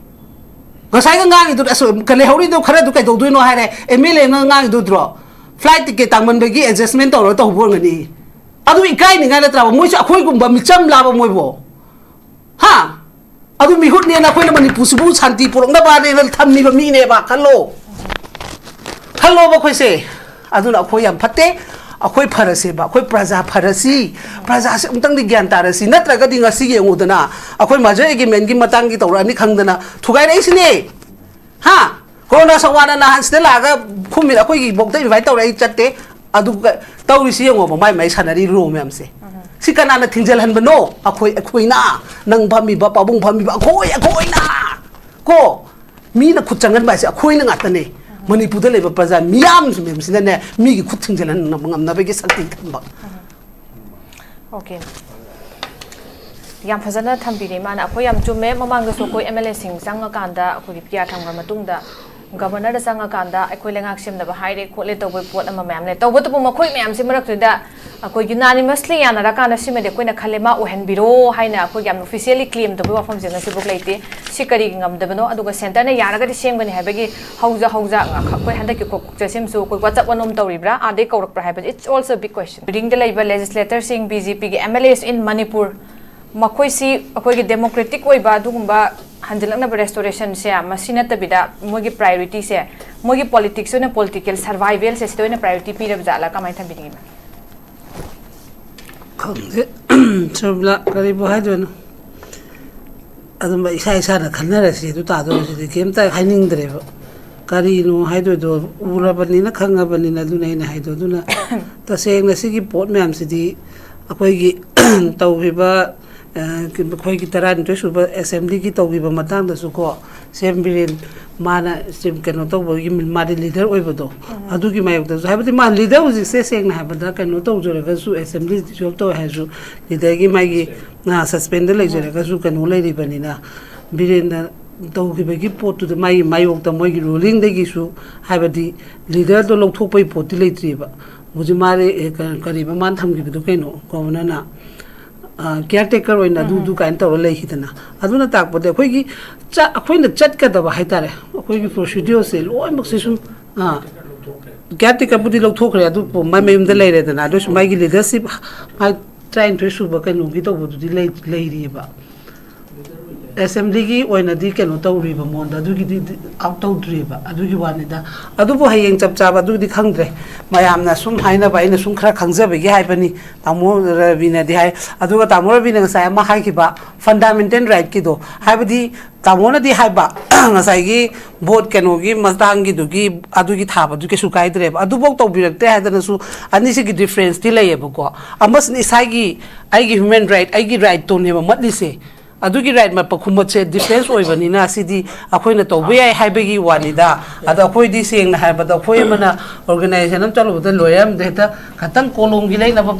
ꯉꯁꯥꯏꯒ ꯉꯥꯡꯉꯤꯗꯨ, ꯑꯁ, ꯀ-, ꯂꯩꯍꯧꯔꯤꯗꯣ ꯈꯔꯗꯨ ꯀꯩꯗꯧꯗꯣꯏꯅꯣ ꯍꯥꯏꯔꯦ, ꯑꯦꯝ ꯑꯦꯜ ꯑꯦꯅ ꯉꯥꯡꯉꯤꯗꯨꯗ꯭ꯔꯣ? ꯐ꯭ꯂꯥꯏꯠ ꯇꯤꯀꯦꯠ ꯇꯥꯡꯃꯟꯕꯒꯤ ꯑꯦꯗꯖꯁꯃꯦꯟ ꯇꯧꯔꯒ ꯇꯧꯕ ꯑꯣꯏꯔꯝꯒꯅꯤ꯫ ꯑꯗꯨ ꯏꯀꯥꯏꯅꯤꯡꯉꯥꯏ ꯅꯠꯇ꯭ꯔꯕ? ꯃꯣꯏꯁꯨ ꯑꯩꯈꯣꯏꯒꯨꯝꯕ ꯃꯤꯆꯝ ꯂꯥꯕ ꯃꯣꯏꯕꯣ? ꯍꯥ? ꯑꯗꯨ ꯃꯤꯍꯨꯠꯅꯦꯅ ꯑꯩꯈꯣꯏꯅ ꯃꯅꯤꯄꯨꯔꯁꯤꯕꯨ ꯁꯥꯟꯇꯤ ꯄꯨꯔꯛꯅꯕꯅꯦꯅ ꯊꯝꯃꯤꯕ ꯃꯤꯅꯦꯕ, ꯈꯜꯂꯣ꯫ ꯈꯜꯂꯣꯕ ꯑꯩꯈꯣꯏꯁꯦ꯫ ꯑꯗꯨꯅ ꯑꯩꯈꯣꯏ ꯌꯥꯝ ꯐꯠꯇꯦ꯫ ꯑꯩꯈꯣꯏ ꯐꯔꯁꯦꯕ, ꯑꯩꯈꯣꯏ ꯄ꯭ꯔꯖꯥ ꯐꯔꯁꯤ, ꯄ꯭ꯔꯖꯥꯁꯦ ꯑꯃꯨꯛꯇꯪꯗꯤ ꯒ꯭ꯌꯥꯟ ꯇꯥꯔꯁꯤ꯫ ꯅꯠꯇ꯭ꯔꯒꯗꯤ ꯉꯁꯤ ꯌꯦꯡꯉꯨꯗꯅ, ꯑꯩꯈꯣꯏ ꯃꯥꯖꯔ ꯑꯦꯒ꯭ꯔꯤꯃꯦꯟꯒꯤ ꯃꯇꯥꯡꯒꯤ ꯇꯧꯔꯛꯑꯅꯤ ꯈꯪꯗꯅ ꯊꯨꯒꯥꯏꯔꯛꯏꯁꯤꯅꯦ꯫ ꯍꯥ? ꯀꯣꯔꯣꯅꯥ ꯁꯋꯥꯅ ꯅꯍꯥꯟ ꯁꯤꯗ ꯂꯥꯛꯑꯒ ꯈꯨꯝꯃꯤꯗ, ꯑꯩꯈꯣꯏꯒꯤ ꯕꯣꯛꯇ ꯏꯟꯚꯥꯏꯠ ꯇꯧꯔꯦ, ꯑꯩ ꯆꯠꯇꯦ꯫ ꯑꯗꯨꯒ ꯇꯧꯔꯤꯁꯤ ꯌꯦꯡꯉꯣꯕ, ꯃꯥꯏ ꯃꯥꯏ ꯁꯥꯟꯅꯔꯤ ꯔꯣ ꯃꯌꯥꯝꯁꯦ꯫ ꯁꯤ ꯀꯅꯥꯅ ꯊꯤꯡꯖꯤꯜꯍꯟꯕꯅꯣ? ꯑꯩꯈꯣꯏ, ꯑꯩꯈꯣꯏꯅ, ꯅꯪ ꯐꯝꯃꯤꯕ, ꯄꯥꯕꯨꯡ ꯐꯝꯃꯤꯕ, ꯑꯩꯈꯣꯏ, ꯑꯩꯈꯣꯏꯅ꯫ ꯀꯣ? ꯃꯤꯅ ꯈꯨꯠ ꯆꯪꯍꯟꯕ ꯍꯥꯏꯁꯦ ꯑꯩꯈꯣꯏꯅ ꯉꯥꯛꯇꯅꯦ꯫ ꯃꯅꯤꯄꯨꯔꯗ ꯂꯩꯕ ꯄ꯭ꯔꯖꯥ ꯃꯤꯌꯥꯝꯁꯤꯡꯁꯤꯅꯅꯦ, ꯃꯤꯒꯤ ꯈꯨꯠ ꯊꯤꯡꯖꯤꯜꯍꯟꯕ ꯉꯝꯅꯕꯒꯤ ꯁꯛꯇꯤ ꯊꯝꯕ꯫ ꯑꯣꯀꯦ꯫ ꯌꯥꯝ ꯐꯖꯅ ꯊꯝꯕꯤꯔꯦ ꯏꯃꯥꯅ꯫ ꯑꯩꯈꯣꯏ ꯌꯥꯝ ꯆꯨꯝꯃꯦ꯫ ꯃꯃꯥꯡꯗꯁꯨ ꯑꯩꯈꯣꯏ ꯑꯦꯝ ꯑꯦꯜ ꯑꯦꯁꯤꯡ ꯆꯪꯉꯀꯥꯟꯗ ꯑꯩꯈꯣꯏꯒꯤ ꯄꯤ ꯑꯥꯔ ꯊꯝꯈ꯭ꯔ ꯃꯇꯨꯡꯗ ꯒꯕꯔꯅꯔꯗ ꯆꯪꯉꯀꯥꯟꯗ ꯑꯩꯈꯣꯏ ꯂꯩꯉꯥꯛ ꯁꯦꯝꯅꯕ ꯍꯥꯏꯔꯦ ꯈꯣꯠꯂꯦ ꯇꯧꯕꯒꯤ ꯄꯣꯠ ꯑꯃ ꯃꯌꯥꯝ ꯂꯩ꯫ ꯇꯧꯕꯇꯕꯨ ꯃꯈꯣꯏ ꯃꯌꯥꯝꯁꯤ ꯃꯔꯛꯇꯨꯗ ꯑꯩꯈꯣꯏ ꯌꯨꯅꯥꯅꯤꯃꯁꯂꯤ ꯌꯥꯅꯔꯀꯥꯟꯗ ꯁꯤꯃꯗꯤ ꯑꯩꯈꯣꯏꯅ ꯈꯜꯂꯦ, ꯃꯥ ꯑꯣꯏꯍꯟꯕꯤꯔꯣ ꯍꯥꯏꯅ ꯑꯩꯈꯣꯏꯒꯤ ꯌꯥꯝꯅ ꯑꯣꯐꯤꯁꯤꯌꯦꯜꯂꯤ ꯀ꯭ꯂꯦꯝ ꯇꯧꯕꯒꯤ ꯋꯥꯐꯝꯁꯦ ꯉꯁꯤꯐꯥꯎ ꯂꯩꯇꯦ꯫ ꯁꯤ ꯀꯔꯤꯒꯤ ꯉꯝꯗꯕꯅꯣ? ꯑꯗꯨꯒ ꯁꯦꯟꯇꯔꯅ ꯌꯥꯔꯒꯗꯤ ꯁꯦꯝꯒꯅꯤ ꯍꯥꯏꯕꯒꯤ ꯍꯧꯖ ꯍꯧꯖ ꯑꯩꯈꯣꯏ ꯍꯟꯗꯛꯀꯤ ꯀꯣꯛꯆꯠꯁꯤꯃꯁꯨ ꯑꯩꯈꯣꯏ ꯋꯥꯆꯞ ꯑꯣꯟ ꯑꯣꯟ ꯇꯧꯔꯤꯕ꯭ꯔꯥ, ꯑꯥꯗꯩ ꯀꯧꯔꯛꯄ꯭ꯔꯥ ꯍꯥꯏꯕꯁꯦ, it's also a big question. ꯔꯤꯡꯗ ꯂꯩꯕ ꯂꯦꯖꯤꯁꯂꯦꯇꯔꯁꯤꯡ, ꯕꯤ ꯖꯦ ꯄꯤꯒꯤ ꯑꯦꯝ ꯑꯦꯜ ꯑꯦꯁ ꯏꯟ ꯃꯅꯤꯄꯨꯔ, ꯃꯈꯣꯏꯁꯤ ꯑꯩꯈꯣꯏꯒꯤ ꯗꯦꯃꯣꯀ꯭ꯔꯦꯇꯤꯛ ꯑꯣꯏꯕ ꯑꯗꯨꯒꯨꯝꯕ ꯍꯟꯖꯤꯜꯂꯛꯅꯕ ꯔꯦꯁꯇꯣꯔꯦꯁꯟꯁꯦ ꯃꯁꯤ ꯅꯠꯇꯕꯤꯗ ꯃꯣꯏꯒꯤ ꯄ꯭ꯔꯥꯏꯑꯣꯔꯤꯇꯤꯁꯦ, ꯃꯣꯏꯒꯤ ꯄꯣꯂꯤꯇꯤꯛꯁ ꯑꯣꯏꯅ ꯄꯣꯂꯤꯇꯤꯀꯦꯜ ꯁꯔꯚꯥꯏꯚꯦꯜꯁꯦ ꯁꯤꯗ ꯑꯣꯏꯅ ꯄ꯭ꯔꯥꯏꯑꯣꯔꯤꯇꯤ ꯄꯤꯔꯕ ꯖꯥꯠꯂꯥ? ꯀꯃꯥꯏꯅ ꯊꯝꯕꯤꯅꯤꯡꯉꯤ, ꯃꯦꯝ? ꯈꯪꯗꯦ, ꯁꯔꯃꯤꯂꯥ, ꯀꯔꯤꯕꯨ ꯍꯥꯏꯗꯣꯏꯅꯣ? ꯑꯗꯨꯝꯕ ꯏꯁꯥ ꯏꯁꯥꯅ ꯈꯟꯅꯔꯁꯤ, ꯑꯗꯨ ꯇꯥꯗꯣꯏꯁꯤꯗꯤ ꯀꯩꯝꯇ ꯍꯥꯏꯅꯤꯡꯗ꯭ꯔꯦꯕ꯫ ꯀꯔꯤꯅꯣ ꯍꯥꯏꯗꯣꯏꯗꯣ? ꯎꯔꯕꯅꯤꯅ, ꯈꯪꯉꯕꯅꯤꯅ꯫ ꯑꯗꯨꯅ ꯑꯩꯅ ꯍꯥꯏꯗꯣ, ꯑꯗꯨꯅ ꯇꯁꯦꯡꯅ ꯁꯤꯒꯤ ꯄꯣꯠ ꯃꯌꯥꯝꯁꯤꯗꯤ ꯑꯩꯈꯣꯏꯒꯤ ꯇꯧꯈꯤꯕ, ꯑ, ꯑꯩꯈꯣꯏꯒꯤ ꯇꯔꯥꯅꯤꯊꯣꯏ ꯁꯨꯕ ꯑꯦꯁꯦꯝꯕ꯭ꯂꯤꯒꯤ ꯇꯧꯈꯤꯕ ꯃꯇꯥꯡꯗꯁꯨꯀꯣ, ꯁꯤ ꯑꯦꯝ ꯕꯤꯔꯦꯟ ꯃꯥꯅ ꯁꯤ ꯀꯩꯅꯣ ꯇꯧꯕꯒꯤ, ꯃꯥꯗꯤ ꯂꯤꯗꯔ ꯑꯣꯏꯕꯗꯣ, ꯑꯗꯨꯒꯤ ꯃꯥꯌꯣꯛꯇꯁꯨ, ꯍꯥꯏꯕꯗꯤ ꯃꯥ ꯂꯤꯗꯔ ꯍꯧꯖꯤꯛꯁꯦ ꯁꯦꯡꯅ ꯍꯥꯏꯕꯗ ꯀꯩꯅꯣ ꯇꯧꯖꯔꯒꯁꯨ, ꯑꯦꯁꯦꯝꯕ꯭ꯂꯤ ꯗꯤꯖꯣꯜꯕ ꯇꯧꯋꯦ ꯍꯥꯏꯔꯁꯨ, ꯂꯤꯗꯔꯒꯤ ꯃꯥꯒꯤ ꯁꯁꯄꯦꯟꯗ ꯂꯩꯖꯔꯒꯁꯨ ꯀꯩꯅꯣ ꯂꯩꯔꯤꯕꯅꯤꯅ, ꯕꯤꯔꯦꯟꯅ ꯇꯧꯈꯤꯕꯒꯤ ꯄꯣꯠꯇꯨꯗ ꯃꯥꯒꯤ ꯃꯥꯌꯣꯛꯇ ꯃꯣꯏꯒꯤ ꯔꯨꯂꯤꯡꯗꯒꯤꯁꯨ, ꯍꯥꯏꯕꯗꯤ ꯂꯤꯗꯔꯗꯣ ꯂꯧꯊꯣꯛꯄꯒꯤ ꯄꯣꯠꯇꯤ ꯂꯩꯇ꯭ꯔꯤꯕ꯫ ꯍꯧꯖꯤꯛ ꯃꯥꯗꯤ, ꯑꯦ, ꯀ-, ꯀꯔꯤꯕ ꯃꯥꯅ ꯊꯝꯈꯤꯕꯗꯣ ꯀꯩꯅꯣ, ꯒꯣꯕꯔꯅꯔꯅ ꯀꯤꯌꯥꯔ ꯇꯦꯀꯔ ꯑꯣꯏꯅ ꯑꯗꯨ ꯑꯗꯨ ꯀꯥꯏꯅ ꯇꯧꯔ ꯂꯩꯈꯤꯗꯅ꯫ ꯑꯗꯨꯅ ꯇꯥꯛꯄꯗꯤ ꯑꯩꯈꯣꯏꯒꯤ ꯆ-, ꯑꯩꯈꯣꯏꯅ ꯆꯠꯀꯗꯕ ꯍꯥꯏꯇꯥꯔꯦ, ꯑꯩꯈꯣꯏꯒꯤ ꯄ꯭ꯔꯣꯁꯤꯗ꯭ꯌꯣꯔꯁꯦ ꯂꯣꯏꯅꯃꯛꯁꯦ ꯁꯨꯝ, ꯑꯥ, ꯀꯤꯌꯥꯔ ꯇꯦꯀꯔꯕꯨꯗꯤ ꯂꯧꯊꯣꯛꯈ꯭ꯔꯦ, ꯑꯗꯨ ꯃꯥꯏ ꯃꯌꯨꯝꯗ ꯂꯩꯔꯦꯗꯅ, ꯑꯗꯨ ꯑꯣꯏꯁꯨ ꯃꯥꯒꯤ ꯂꯤꯗꯔꯁꯤꯞ, ꯃꯥꯏ ꯇꯔꯥꯅꯤꯊꯣꯏ ꯁꯨꯕ ꯀꯩꯅꯣꯒꯤ ꯇꯧꯕꯗꯨꯗꯤ ꯂꯩ-, ꯂꯩꯔꯤꯑꯕ꯫ ꯑꯦꯁꯦꯝꯕ꯭ꯂꯤꯒꯤ ꯑꯣꯏꯅꯗꯤ ꯀꯩꯅꯣ ꯇꯧꯔꯤꯕ ꯃꯉꯣꯟꯗ, ꯑꯗꯨꯒꯤꯗꯤ ꯑꯥꯎꯠ ꯇꯧꯗ꯭ꯔꯤꯕ, ꯑꯗꯨꯒꯤ ꯋꯥꯅꯤꯗ꯫ ꯑꯗꯨꯕꯨ ꯍꯌꯦꯡ ꯆꯞ ꯆꯥꯕ ꯑꯗꯨꯗꯤ ꯈꯪꯗ꯭ꯔꯦ, ꯃꯌꯥꯝꯅ ꯁꯨꯝ ꯍꯥꯏꯅꯕ, ꯑꯩꯅ ꯁꯨꯝ ꯈꯔ ꯈꯪꯖꯕꯒꯤ ꯍꯥꯏꯕꯅꯤ꯫ ꯇꯥꯃꯣ ꯔꯕꯤꯅꯗꯤ ꯍꯥꯏ, ꯑꯗꯨꯒ ꯇꯥꯃꯣ ꯔꯕꯤꯅ ꯉꯁꯥꯏ ꯑꯃ ꯍꯥꯏꯈꯤꯕ ꯐꯟꯗꯥꯃꯦꯟꯇꯦꯜ ꯔꯥꯏꯠꯀꯤꯗꯣ, ꯍꯥꯏꯕꯗꯤ ꯇꯥꯃꯣꯅꯗꯤ ꯍꯥꯏꯕ, ꯉꯁꯥꯏꯒꯤ ꯚꯣꯠ ꯀꯩꯅꯣꯒꯤ ꯃꯇꯥꯡꯒꯤꯗꯨꯒꯤ, ꯑꯗꯨꯒꯤ ꯊꯥꯕꯗꯨ ꯀꯩꯁꯨ ꯀꯥꯏꯗ꯭ꯔꯦꯕ, ꯑꯗꯨꯐꯧ ꯇꯧꯕꯤꯔꯛꯇꯦ ꯍꯥꯏꯗꯅꯁꯨ꯫ ꯑꯅꯤꯁꯤꯒꯤ ꯗꯤꯐ꯭ꯔꯦꯟꯁꯇꯤ ꯂꯩꯌꯦꯕꯀꯣ꯫ ꯑꯃꯁꯤꯅ ꯏꯁꯥꯒꯤ, ꯑꯩꯒꯤ ꯍ꯭ꯌꯨꯃꯦꯟ ꯔꯥꯏꯠ, ꯑꯩꯒꯤ ꯔꯥꯏꯠꯇꯣꯅꯦꯕ ꯃꯠꯂꯤꯁꯦ꯫ ꯑꯗꯨꯒꯤ ꯔꯥꯏꯠ ꯃꯄ ꯈꯨꯝꯃꯠꯁꯦ ꯗꯤꯐ꯭ꯔꯦꯟꯁ ꯑꯣꯏꯕꯅꯤꯅ, ꯁꯤꯗꯤ ꯑꯩꯈꯣꯏꯅ ꯇꯧꯕ ꯌꯥꯏ ꯍꯥꯏꯕꯒꯤ ꯋꯥꯅꯤꯗ꯫ ꯑꯗꯣ ꯑꯩꯈꯣꯏꯗꯤ ꯁꯦꯡꯅ ꯍꯥꯏꯔꯕꯗ, ꯑꯩꯈꯣꯏ ꯑꯃꯅ ꯑꯣꯔꯒꯅꯥꯏꯖꯦꯁꯟ ꯑꯃ ꯆꯠꯂꯨꯕꯗ, ꯂꯣꯏꯔ ꯑꯃꯗ ꯍꯦꯛꯇ ꯈꯇꯪ ꯀꯣꯂꯣꯝꯒꯤ ꯂꯩꯅꯕ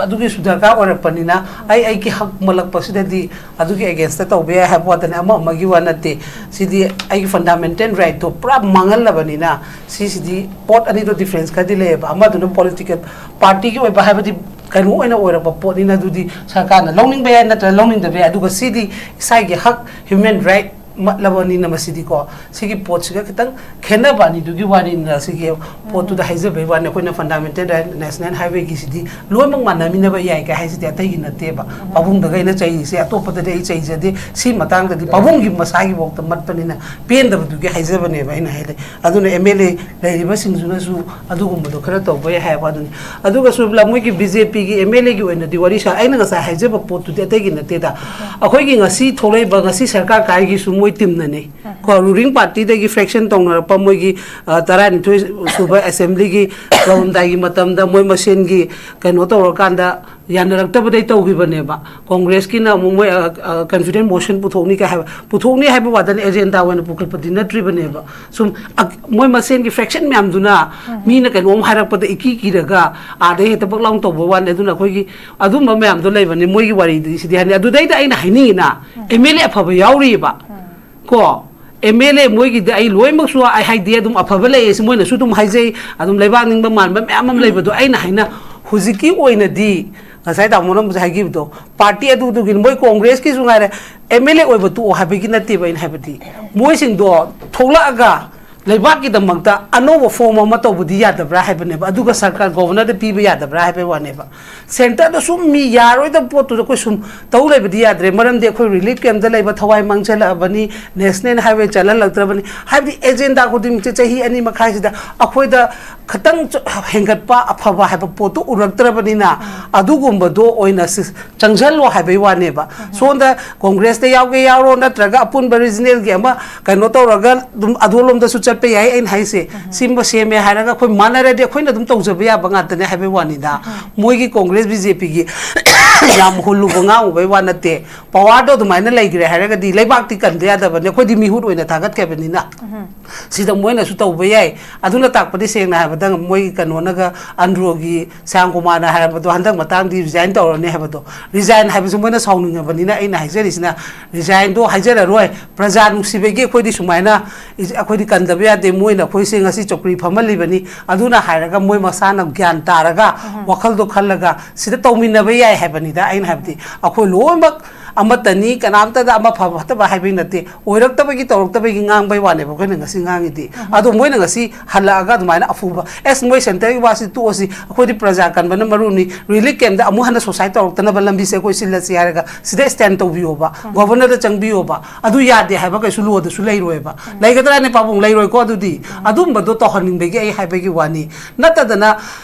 ꯑꯗꯨꯒꯤꯁꯨ ꯗꯔꯀꯥꯔ ꯑꯣꯏꯔꯛꯄꯅꯤꯅ, ꯑꯩ ꯑꯩꯒꯤ ꯍꯛ ꯃꯜꯂꯛꯄꯁꯤꯗꯗꯤ ꯑꯗꯨꯒꯤ ꯑꯦꯒꯦꯟꯁꯇ ꯇꯧꯕ ꯌꯥꯏ ꯍꯥꯏꯕ ꯋꯥꯇꯅꯤ, ꯑꯃ ꯑꯃꯒꯤ ꯋꯥ ꯅꯠꯇꯦ꯫ ꯁꯤꯗꯤ ꯑꯩꯒꯤ ꯐꯟꯗꯥꯃꯦꯟꯇꯦꯜ ꯔꯥꯏꯠꯇꯣ ꯄꯨꯔꯥ ꯃꯥꯡꯍꯜꯂꯕꯅꯤꯅ, ꯁꯤꯁꯤꯗꯤ ꯄꯣꯠ ꯑꯅꯤꯗꯣ ꯗꯤꯐ꯭ꯔꯦꯟꯁ ꯈꯔꯗꯤ ꯂꯩꯌꯦꯕ꯫ ꯑꯃꯗꯨꯅ ꯄꯣꯂꯤꯇꯤꯀꯦꯜ ꯄꯥꯔꯇꯤꯒꯤ ꯑꯣꯏꯕ ꯍꯥꯏꯕꯗꯤ ꯀꯩꯅꯣ ꯑꯣꯏꯅ ꯑꯣꯏꯔꯛꯄ ꯄꯣꯠꯅꯤꯅ, ꯑꯗꯨꯗꯤ ꯁꯔꯀꯥꯔꯅ ꯂꯧꯅꯤꯡꯕ ꯌꯥꯏ ꯅꯠꯇ꯭ꯔꯒ ꯂꯧꯅꯤꯡꯗꯕ ꯌꯥꯏ꯫ ꯑꯗꯨꯒ ꯁꯤꯗꯤ ꯏꯁꯥꯒꯤ ꯍꯛ, ꯍ꯭ꯌꯨꯃꯦꯟ ꯔꯥꯏꯠ ꯃꯠꯂꯕꯅꯤꯅ, ꯃꯁꯤꯗꯤꯀꯣ, ꯁꯤꯒꯤ ꯄꯣꯠꯁꯤꯒ ꯈꯤꯇꯪ ꯈꯦꯠꯅꯕ ꯑꯅꯤꯗꯨꯒꯤ ꯋꯥꯔꯤꯅꯤꯅ, ꯁꯤꯒꯤ ꯄꯣꯠꯇꯨꯗ ꯍꯥꯏꯖꯕꯩ ꯋꯥꯅꯤ꯫ ꯑꯩꯈꯣꯏꯅ ꯐꯟꯗꯥꯃꯦꯟꯇꯦꯜ ꯔꯥꯏꯠ, ꯅꯦꯁꯅꯦꯜ ꯍꯥꯏꯋꯦꯒꯤꯁꯤꯗꯤ ꯂꯣꯏꯅꯃꯛ ꯃꯥꯟꯅꯃꯤꯟꯅꯕ ꯌꯥꯏ ꯀꯥꯏ ꯍꯥꯏꯁꯤꯗꯤ ꯑꯇꯩꯒꯤ ꯅꯠꯇꯦꯕ꯫ ꯄꯥꯕꯨꯡꯗꯒ ꯑꯩꯅ ꯆꯩꯔꯤꯁꯦ, ꯑꯇꯣꯞꯄꯗꯗꯤ ꯑꯩ ꯆꯩꯖꯗꯦ꯫ ꯁꯤ ꯃꯇꯥꯡꯗꯗꯤ ꯄꯥꯕꯨꯡꯒꯤ ꯃꯁꯥꯒꯤꯐꯥꯎꯗ ꯃꯠꯄꯅꯤꯅ ꯄꯦꯟꯗꯕꯗꯨꯒꯤ ꯍꯥꯏꯖꯕꯅꯦꯕ ꯑꯩꯅ ꯍꯥꯏꯗꯤ꯫ ꯑꯗꯨꯅ ꯑꯦꯝ ꯑꯦꯜ ꯑꯦ ꯂꯩꯔꯤꯕꯁꯤꯡꯁꯤꯅꯁꯨ ꯑꯗꯨꯒꯨꯝꯕꯗꯣ ꯈꯔ ꯇꯧꯕ ꯌꯥꯏ ꯍꯥꯏꯕ ꯑꯗꯨꯅꯤ꯫ ꯑꯗꯨꯒ ꯁꯨꯕꯂꯥ, ꯃꯣꯏꯒꯤ ꯕꯤ ꯖꯦ ꯄꯤꯒꯤ ꯑꯦꯝ ꯑꯦꯜ ꯑꯦꯒꯤ ꯑꯣꯏꯅꯗꯤ ꯋꯥꯔꯤ ꯁꯥ-, ꯑꯩꯅ ꯉꯁꯥꯏ ꯍꯥꯏꯖꯕ ꯄꯣꯠꯇꯨꯗꯤ ꯑꯇꯩꯒꯤ ꯅꯠꯇꯦꯗ꯫ ꯑꯩꯈꯣꯏꯒꯤ ꯉꯁꯤ ꯊꯣꯛꯂꯛꯏꯕ, ꯉꯁꯤ ꯁꯔꯀꯥꯔ ꯀꯥꯏꯒꯤꯁꯨ ꯃꯣꯏ ꯇꯤꯝꯅꯅꯤ꯫ ꯀꯣ, ꯔꯨꯂꯤꯡ ꯄꯥꯔꯇꯤꯗꯒꯤ ꯐ꯭ꯔꯦꯛꯁꯟ ꯇꯧꯅꯔꯛꯄ, ꯃꯣꯏꯒꯤ, ꯑ, ꯇꯔꯥꯅꯤꯊꯣꯏ ꯁꯨꯕ ꯑꯦꯁꯦꯝꯕ꯭ꯂꯤꯒꯤ ꯇꯧꯔꯝꯗꯥꯏꯒꯤ ꯃꯇꯝꯗ ꯃꯣꯏ ꯃꯁꯦꯟꯒꯤ ꯀꯩꯅꯣ ꯇꯧꯔꯀꯥꯟꯗ ꯌꯥꯅꯔꯛꯇꯕꯗꯩ ꯇꯧꯈꯤꯕꯅꯦꯕ꯫ ꯀꯣꯡꯒ꯭ꯔꯦꯁꯀꯤꯅ ꯑꯃꯨꯛ ꯃꯣꯏ, ꯑ, ꯑ, ꯀꯟꯐꯤꯗꯦꯟ ꯃꯣꯁꯟ ꯄꯨꯊꯣꯛꯅꯤ ꯀꯥꯏ ꯍꯥꯏꯕ, ꯄꯨꯊꯣꯛꯅꯤ ꯍꯥꯏꯕ ꯋꯥꯗꯅ ꯑꯦꯖꯦꯟꯗꯥ ꯑꯣꯏꯅ ꯄꯨꯈꯠꯄꯗꯤ ꯅꯠꯇ꯭ꯔꯤꯕꯅꯦꯕ꯫ ꯁꯨꯝ, ꯑ, ꯃꯣꯏ ꯃꯁꯦꯟꯒꯤ ꯐ꯭ꯔꯦꯛꯁꯟ ꯃꯌꯥꯝꯗꯨꯅ ꯃꯤꯅ ꯀꯩꯅꯣꯝ ꯍꯥꯏꯔꯛꯄꯗ ꯏꯀꯤ ꯀꯤꯔꯒ ꯑꯥꯗꯩ ꯍꯦꯛꯇ ꯄꯛ ꯂꯥꯎꯅ ꯇꯧꯕ ꯋꯥꯅꯤ꯫ ꯑꯗꯨꯅ ꯑꯩꯈꯣꯏꯒꯤ ꯑꯗꯨꯝꯕ ꯃꯌꯥꯝꯗꯣ ꯂꯩꯕꯅꯤ꯫ ꯃꯣꯏꯒꯤ ꯋꯥꯔꯤꯗꯤ ꯁꯤꯗꯤ ꯍꯥꯏꯅꯤ꯫ ꯑꯗꯨꯗꯩꯗ ꯑꯩꯅ ꯍꯥꯏꯅꯤꯡꯉꯤꯅ, ꯑꯦꯝ ꯑꯦꯜ ꯑꯦ ꯑꯐꯕ ꯌꯥꯎꯔꯤꯕ꯫ ꯀꯣ, ꯑꯦꯝ ꯑꯦꯜ ꯑꯦ ꯃꯣꯏꯒꯤꯗꯤ ꯑꯩ ꯂꯣꯏꯅꯃꯛꯁꯨ ꯑꯩ ꯍꯥꯏꯗꯤ ꯑꯗꯨꯝ ꯑꯐꯕ ꯂꯩꯌꯦ, ꯁꯤ ꯃꯣꯏꯅꯁꯨ ꯑꯗꯨꯝ ꯍꯥꯏꯖꯩ, ꯑꯗꯨꯝ ꯂꯩꯕꯥꯛ ꯅꯤꯡꯕ ꯃꯥꯟꯕ ꯃꯌꯥꯝ ꯑꯃ ꯂꯩꯕꯗꯣ꯫ ꯑꯩꯅ ꯍꯥꯏꯅ ꯍꯧꯖꯤꯛꯀꯤ ꯑꯣꯏꯅꯗꯤ ꯉꯁꯥꯏ ꯇꯥꯃꯣꯅ ꯑꯃꯁꯨ ꯍꯥꯏꯈꯤꯕꯗꯣ, ꯄꯥꯔꯇꯤ ꯑꯗꯨꯗꯨꯒꯤ ꯃꯣꯏ ꯀꯣꯡꯒ꯭ꯔꯦꯁꯀꯤꯁꯨ ꯉꯥꯏꯔꯦ, ꯑꯦꯝ ꯑꯦꯜ ꯑꯦ ꯑꯣꯏꯕ ꯇꯣꯛꯑꯣ ꯍꯥꯏꯕꯒꯤ ꯅꯠꯇꯦꯕ ꯑꯩꯅ ꯍꯥꯏꯕꯗꯤ, ꯃꯣꯏꯁꯤꯡꯗꯣ ꯊꯣꯛꯂꯛꯑꯒ ꯂꯩꯕꯥꯛꯀꯤꯗꯃꯛꯇ ꯑꯅꯧꯕ ꯐꯣꯔꯝ ꯑꯃ ꯇꯧꯕꯗꯤ ꯌꯥꯗꯕ꯭ꯔꯥ ꯍꯥꯏꯕꯅꯦꯕ, ꯑꯗꯨꯒ ꯁꯔꯀꯥꯔ ꯒꯣꯕꯔꯅꯔꯗ ꯄꯤꯕ ꯌꯥꯗꯕ꯭ꯔꯥ ꯍꯥꯏꯕꯒꯤ ꯋꯥꯅꯦꯕ꯫ ꯁꯦꯟꯇꯔꯗ ꯁꯨꯝ ꯃꯤ ꯌꯥꯔꯣꯏꯗꯕ ꯄꯣꯠꯇꯨꯗ ꯑꯩꯈꯣꯏ ꯁꯨꯝ ꯇꯧ ꯂꯩꯕꯗꯤ ꯌꯥꯗ꯭ꯔꯦ꯫ ꯃꯔꯝꯗꯤ ꯑꯩꯈꯣꯏ ꯔꯤꯂꯤꯐ ꯀꯦꯝꯞꯇ ꯂꯩꯕ ꯊꯋꯥꯏ ꯃꯥꯡꯁꯤꯜꯂꯛꯑꯕꯅꯤ, ꯅꯦꯁꯅꯦꯜ ꯍꯥꯏꯋꯦ ꯆꯠꯍꯜꯂꯛꯇ꯭ꯔꯕꯅꯤ꯫ ꯍꯥꯏꯕꯗꯤ ꯑꯦꯖꯦꯟꯗꯥ ꯈꯨꯗꯤꯡꯃꯛꯁꯦ ꯆꯍꯤ ꯑꯅꯤ ꯃꯈꯥꯏꯁꯤꯗ ꯑꯩꯈꯣꯏꯗ ꯈꯤꯇꯪ ꯆ-, ꯍꯦꯟꯒꯠꯄ ꯑꯐꯕ ꯍꯥꯏꯕ ꯄꯣꯠꯇꯨ ꯎꯔꯛꯇ꯭ꯔꯕꯅꯤꯅ, ꯑꯗꯨꯒꯨꯝꯕꯗꯣ ꯑꯣꯏꯅ ꯁꯤ-, ꯆꯪꯁꯤꯜꯂꯣ ꯍꯥꯏꯕꯒꯤ ꯋꯥꯅꯦꯕ꯫ ꯁꯣꯝꯗ ꯀꯣꯡꯒ꯭ꯔꯦꯁꯇ ꯌꯥꯎꯒꯦ ꯌꯥꯎꯔꯣ, ꯅꯠꯇ꯭ꯔꯒ ꯑꯄꯨꯟꯕ ꯔꯤꯖꯅꯦꯜꯒꯤ ꯑꯃ ꯀꯩꯅꯣ ꯇꯧꯔꯒ ꯑꯗꯨꯝ ꯑꯗꯣꯝꯂꯣꯝꯗꯁꯨ ꯆꯠꯄ ꯌꯥꯏ꯫ ꯑꯩꯅ ꯍꯥꯏꯁꯦ, ꯁꯤꯃ ꯁꯦꯝꯃꯦ ꯍꯥꯏꯔꯒ ꯑꯩꯈꯣꯏ ꯃꯥꯟꯅꯔꯗꯤ ꯑꯩꯈꯣꯏꯅ ꯑꯗꯨꯝ ꯇꯧꯖꯕ ꯌꯥꯕ ꯉꯥꯛꯇꯅꯦ ꯍꯥꯏꯕꯒꯤ ꯋꯥꯅꯤꯗ꯫ ꯃꯣꯏꯒꯤ ꯀꯣꯡꯒ꯭ꯔꯦꯁ, ꯕꯤ ꯖꯦ ꯄꯤꯒꯤ ꯌꯥꯝ ꯍꯨꯜꯂꯨꯕ ꯉꯥꯡꯉꯨꯕꯩ ꯋꯥ ꯅꯠꯇꯦ꯫ ꯄꯋꯥꯔꯗꯣ ꯑꯗꯨꯃꯥꯏꯅ ꯂꯩꯈ꯭ꯔꯦ ꯍꯥꯏꯔꯒꯗꯤ ꯂꯩꯕꯥꯛꯇꯤ ꯀꯟꯗ ꯌꯥꯗꯕꯅꯤ, ꯑꯩꯈꯣꯏꯗꯤ ꯃꯤꯍꯨꯠ ꯑꯣꯏꯅ ꯊꯥꯒꯠꯈ꯭ꯔꯕꯅꯤꯅ꯫ ꯁꯤꯗ ꯃꯣꯏꯅꯁꯨ ꯇꯧꯕ ꯌꯥꯏ꯫ ꯑꯗꯨꯅ ꯇꯥꯛꯄꯗꯤ ꯁꯦꯡꯅ ꯍꯥꯏꯕꯗ ꯃꯣꯏꯒꯤ ꯀꯩꯅꯣꯅꯒ, ꯑꯟꯗ꯭ꯔꯣꯒꯤ ꯁ꯭ꯌꯥꯝ ꯀꯨꯃꯥꯔꯅ ꯍꯥꯏꯔꯕꯗꯣ, ꯍꯟꯗꯛ ꯃꯇꯥꯡꯗꯤ ꯔꯤꯖꯥꯏꯟ ꯇꯧꯔꯅꯤ ꯍꯥꯏꯕꯗꯣ, ꯔꯤꯖꯥꯏꯟ ꯍꯥꯏꯕꯁꯨ ꯃꯣꯏꯅ ꯁꯥꯎꯅꯤꯡꯉꯕꯅꯤꯅ ꯑꯩꯅ ꯍꯥꯏꯖꯔꯤꯁꯤꯅ, ꯔꯤꯖꯥꯏꯟꯗꯣ ꯍꯥꯏꯖꯔꯔꯣꯏ, ꯄ꯭ꯔꯖꯥ ꯅꯨꯡꯁꯤꯕꯒꯤ ꯑꯩꯈꯣꯏꯗꯤ ꯁꯨꯃꯥꯏꯅ, ꯑꯩꯈꯣꯏꯗꯤ ꯀꯟꯗꯕ ꯌꯥꯗꯦ, ꯃꯣꯏꯅ ꯑꯩꯈꯣꯏꯁꯦ ꯉꯁꯤ ꯆꯧꯀ꯭ꯔꯤ ꯐꯝꯍꯜꯂꯤꯕꯅꯤ, ꯑꯗꯨꯅ ꯍꯥꯏꯔꯒ ꯃꯣꯏ ꯃꯁꯥꯅ ꯒ꯭ꯌꯥꯟ ꯇꯥꯔꯒ, ꯋꯥꯈꯜꯗꯣ ꯈꯜꯂꯒ ꯁꯤꯗ ꯇꯧꯃꯤꯟꯅꯕ ꯌꯥꯏ ꯍꯥꯏꯕꯅꯤꯗ꯫ ꯑꯩꯅ ꯍꯥꯏꯕꯗꯤ ꯑꯩꯈꯣꯏ ꯂꯣꯏꯅꯃꯛ ꯑꯃꯠꯇꯅꯤ, ꯀꯅꯥꯝꯇꯗ ꯑꯃ ꯐꯕ ꯐꯠꯇꯕ ꯍꯥꯏꯕꯒꯤ ꯅꯠꯇꯦ, ꯑꯣꯏꯔꯛꯇꯕꯒꯤ ꯇꯧꯔꯛꯇꯕꯒꯤ ꯉꯥꯡꯕꯩ ꯋꯥꯅꯦꯕ ꯑꯩꯈꯣꯏꯅ ꯉꯁꯤ ꯉꯥꯡꯉꯤꯗꯤ꯫ ꯑꯗꯣ ꯃꯣꯏꯅ ꯉꯁꯤ ꯍꯜꯂꯛꯑꯒ ꯑꯗꯨꯃꯥꯏꯅ ꯑꯐꯨꯕ, "ꯑꯦꯁ, ꯃꯣꯏ ꯁꯦꯟꯇꯔꯒꯤ ꯋꯥꯁꯤ ꯇꯣꯛꯑꯁꯤ, ꯑꯩꯈꯣꯏꯗꯤ ꯄ꯭ꯔꯖꯥ ꯀꯟꯕꯅ ꯃꯔꯨꯅꯤ, ꯔꯤꯂꯤꯐ ꯀꯦꯝꯗ ꯑꯃꯨꯛ ꯍꯟꯅ ꯁꯨꯁꯥꯏꯠ ꯇꯧꯔꯛꯇꯅꯕ ꯂꯝꯕꯤꯁꯦ ꯑꯩꯈꯣꯏ ꯁꯤꯜꯂꯁꯤ" ꯍꯥꯏꯔꯒ ꯁꯤꯗ ꯁ꯭ꯇꯦꯟ ꯇꯧꯕꯤꯌꯣꯕ, ꯒꯣꯚꯔꯅꯔꯗ ꯆꯪꯕꯤꯌꯣꯕ, ꯑꯗꯨ ꯌꯥꯗꯦ ꯍꯥꯏꯕ ꯀꯩꯁꯨ ꯂꯣꯗꯁꯨ ꯂꯩꯔꯣꯏꯕ꯫ ꯂꯩꯒꯗ꯭ꯔꯥꯅꯦ ꯄꯥꯕꯨꯡ? ꯂꯩꯔꯣꯏꯀꯣ꯫ ꯑꯗꯨꯗꯤ ꯑꯗꯨꯝꯕꯗꯣ ꯇꯧꯍꯟꯅꯤꯡꯕꯒꯤ ꯑꯩ ꯍꯥꯏꯕꯒꯤ ꯋꯥꯅꯤ, ꯅꯠꯇꯗꯅ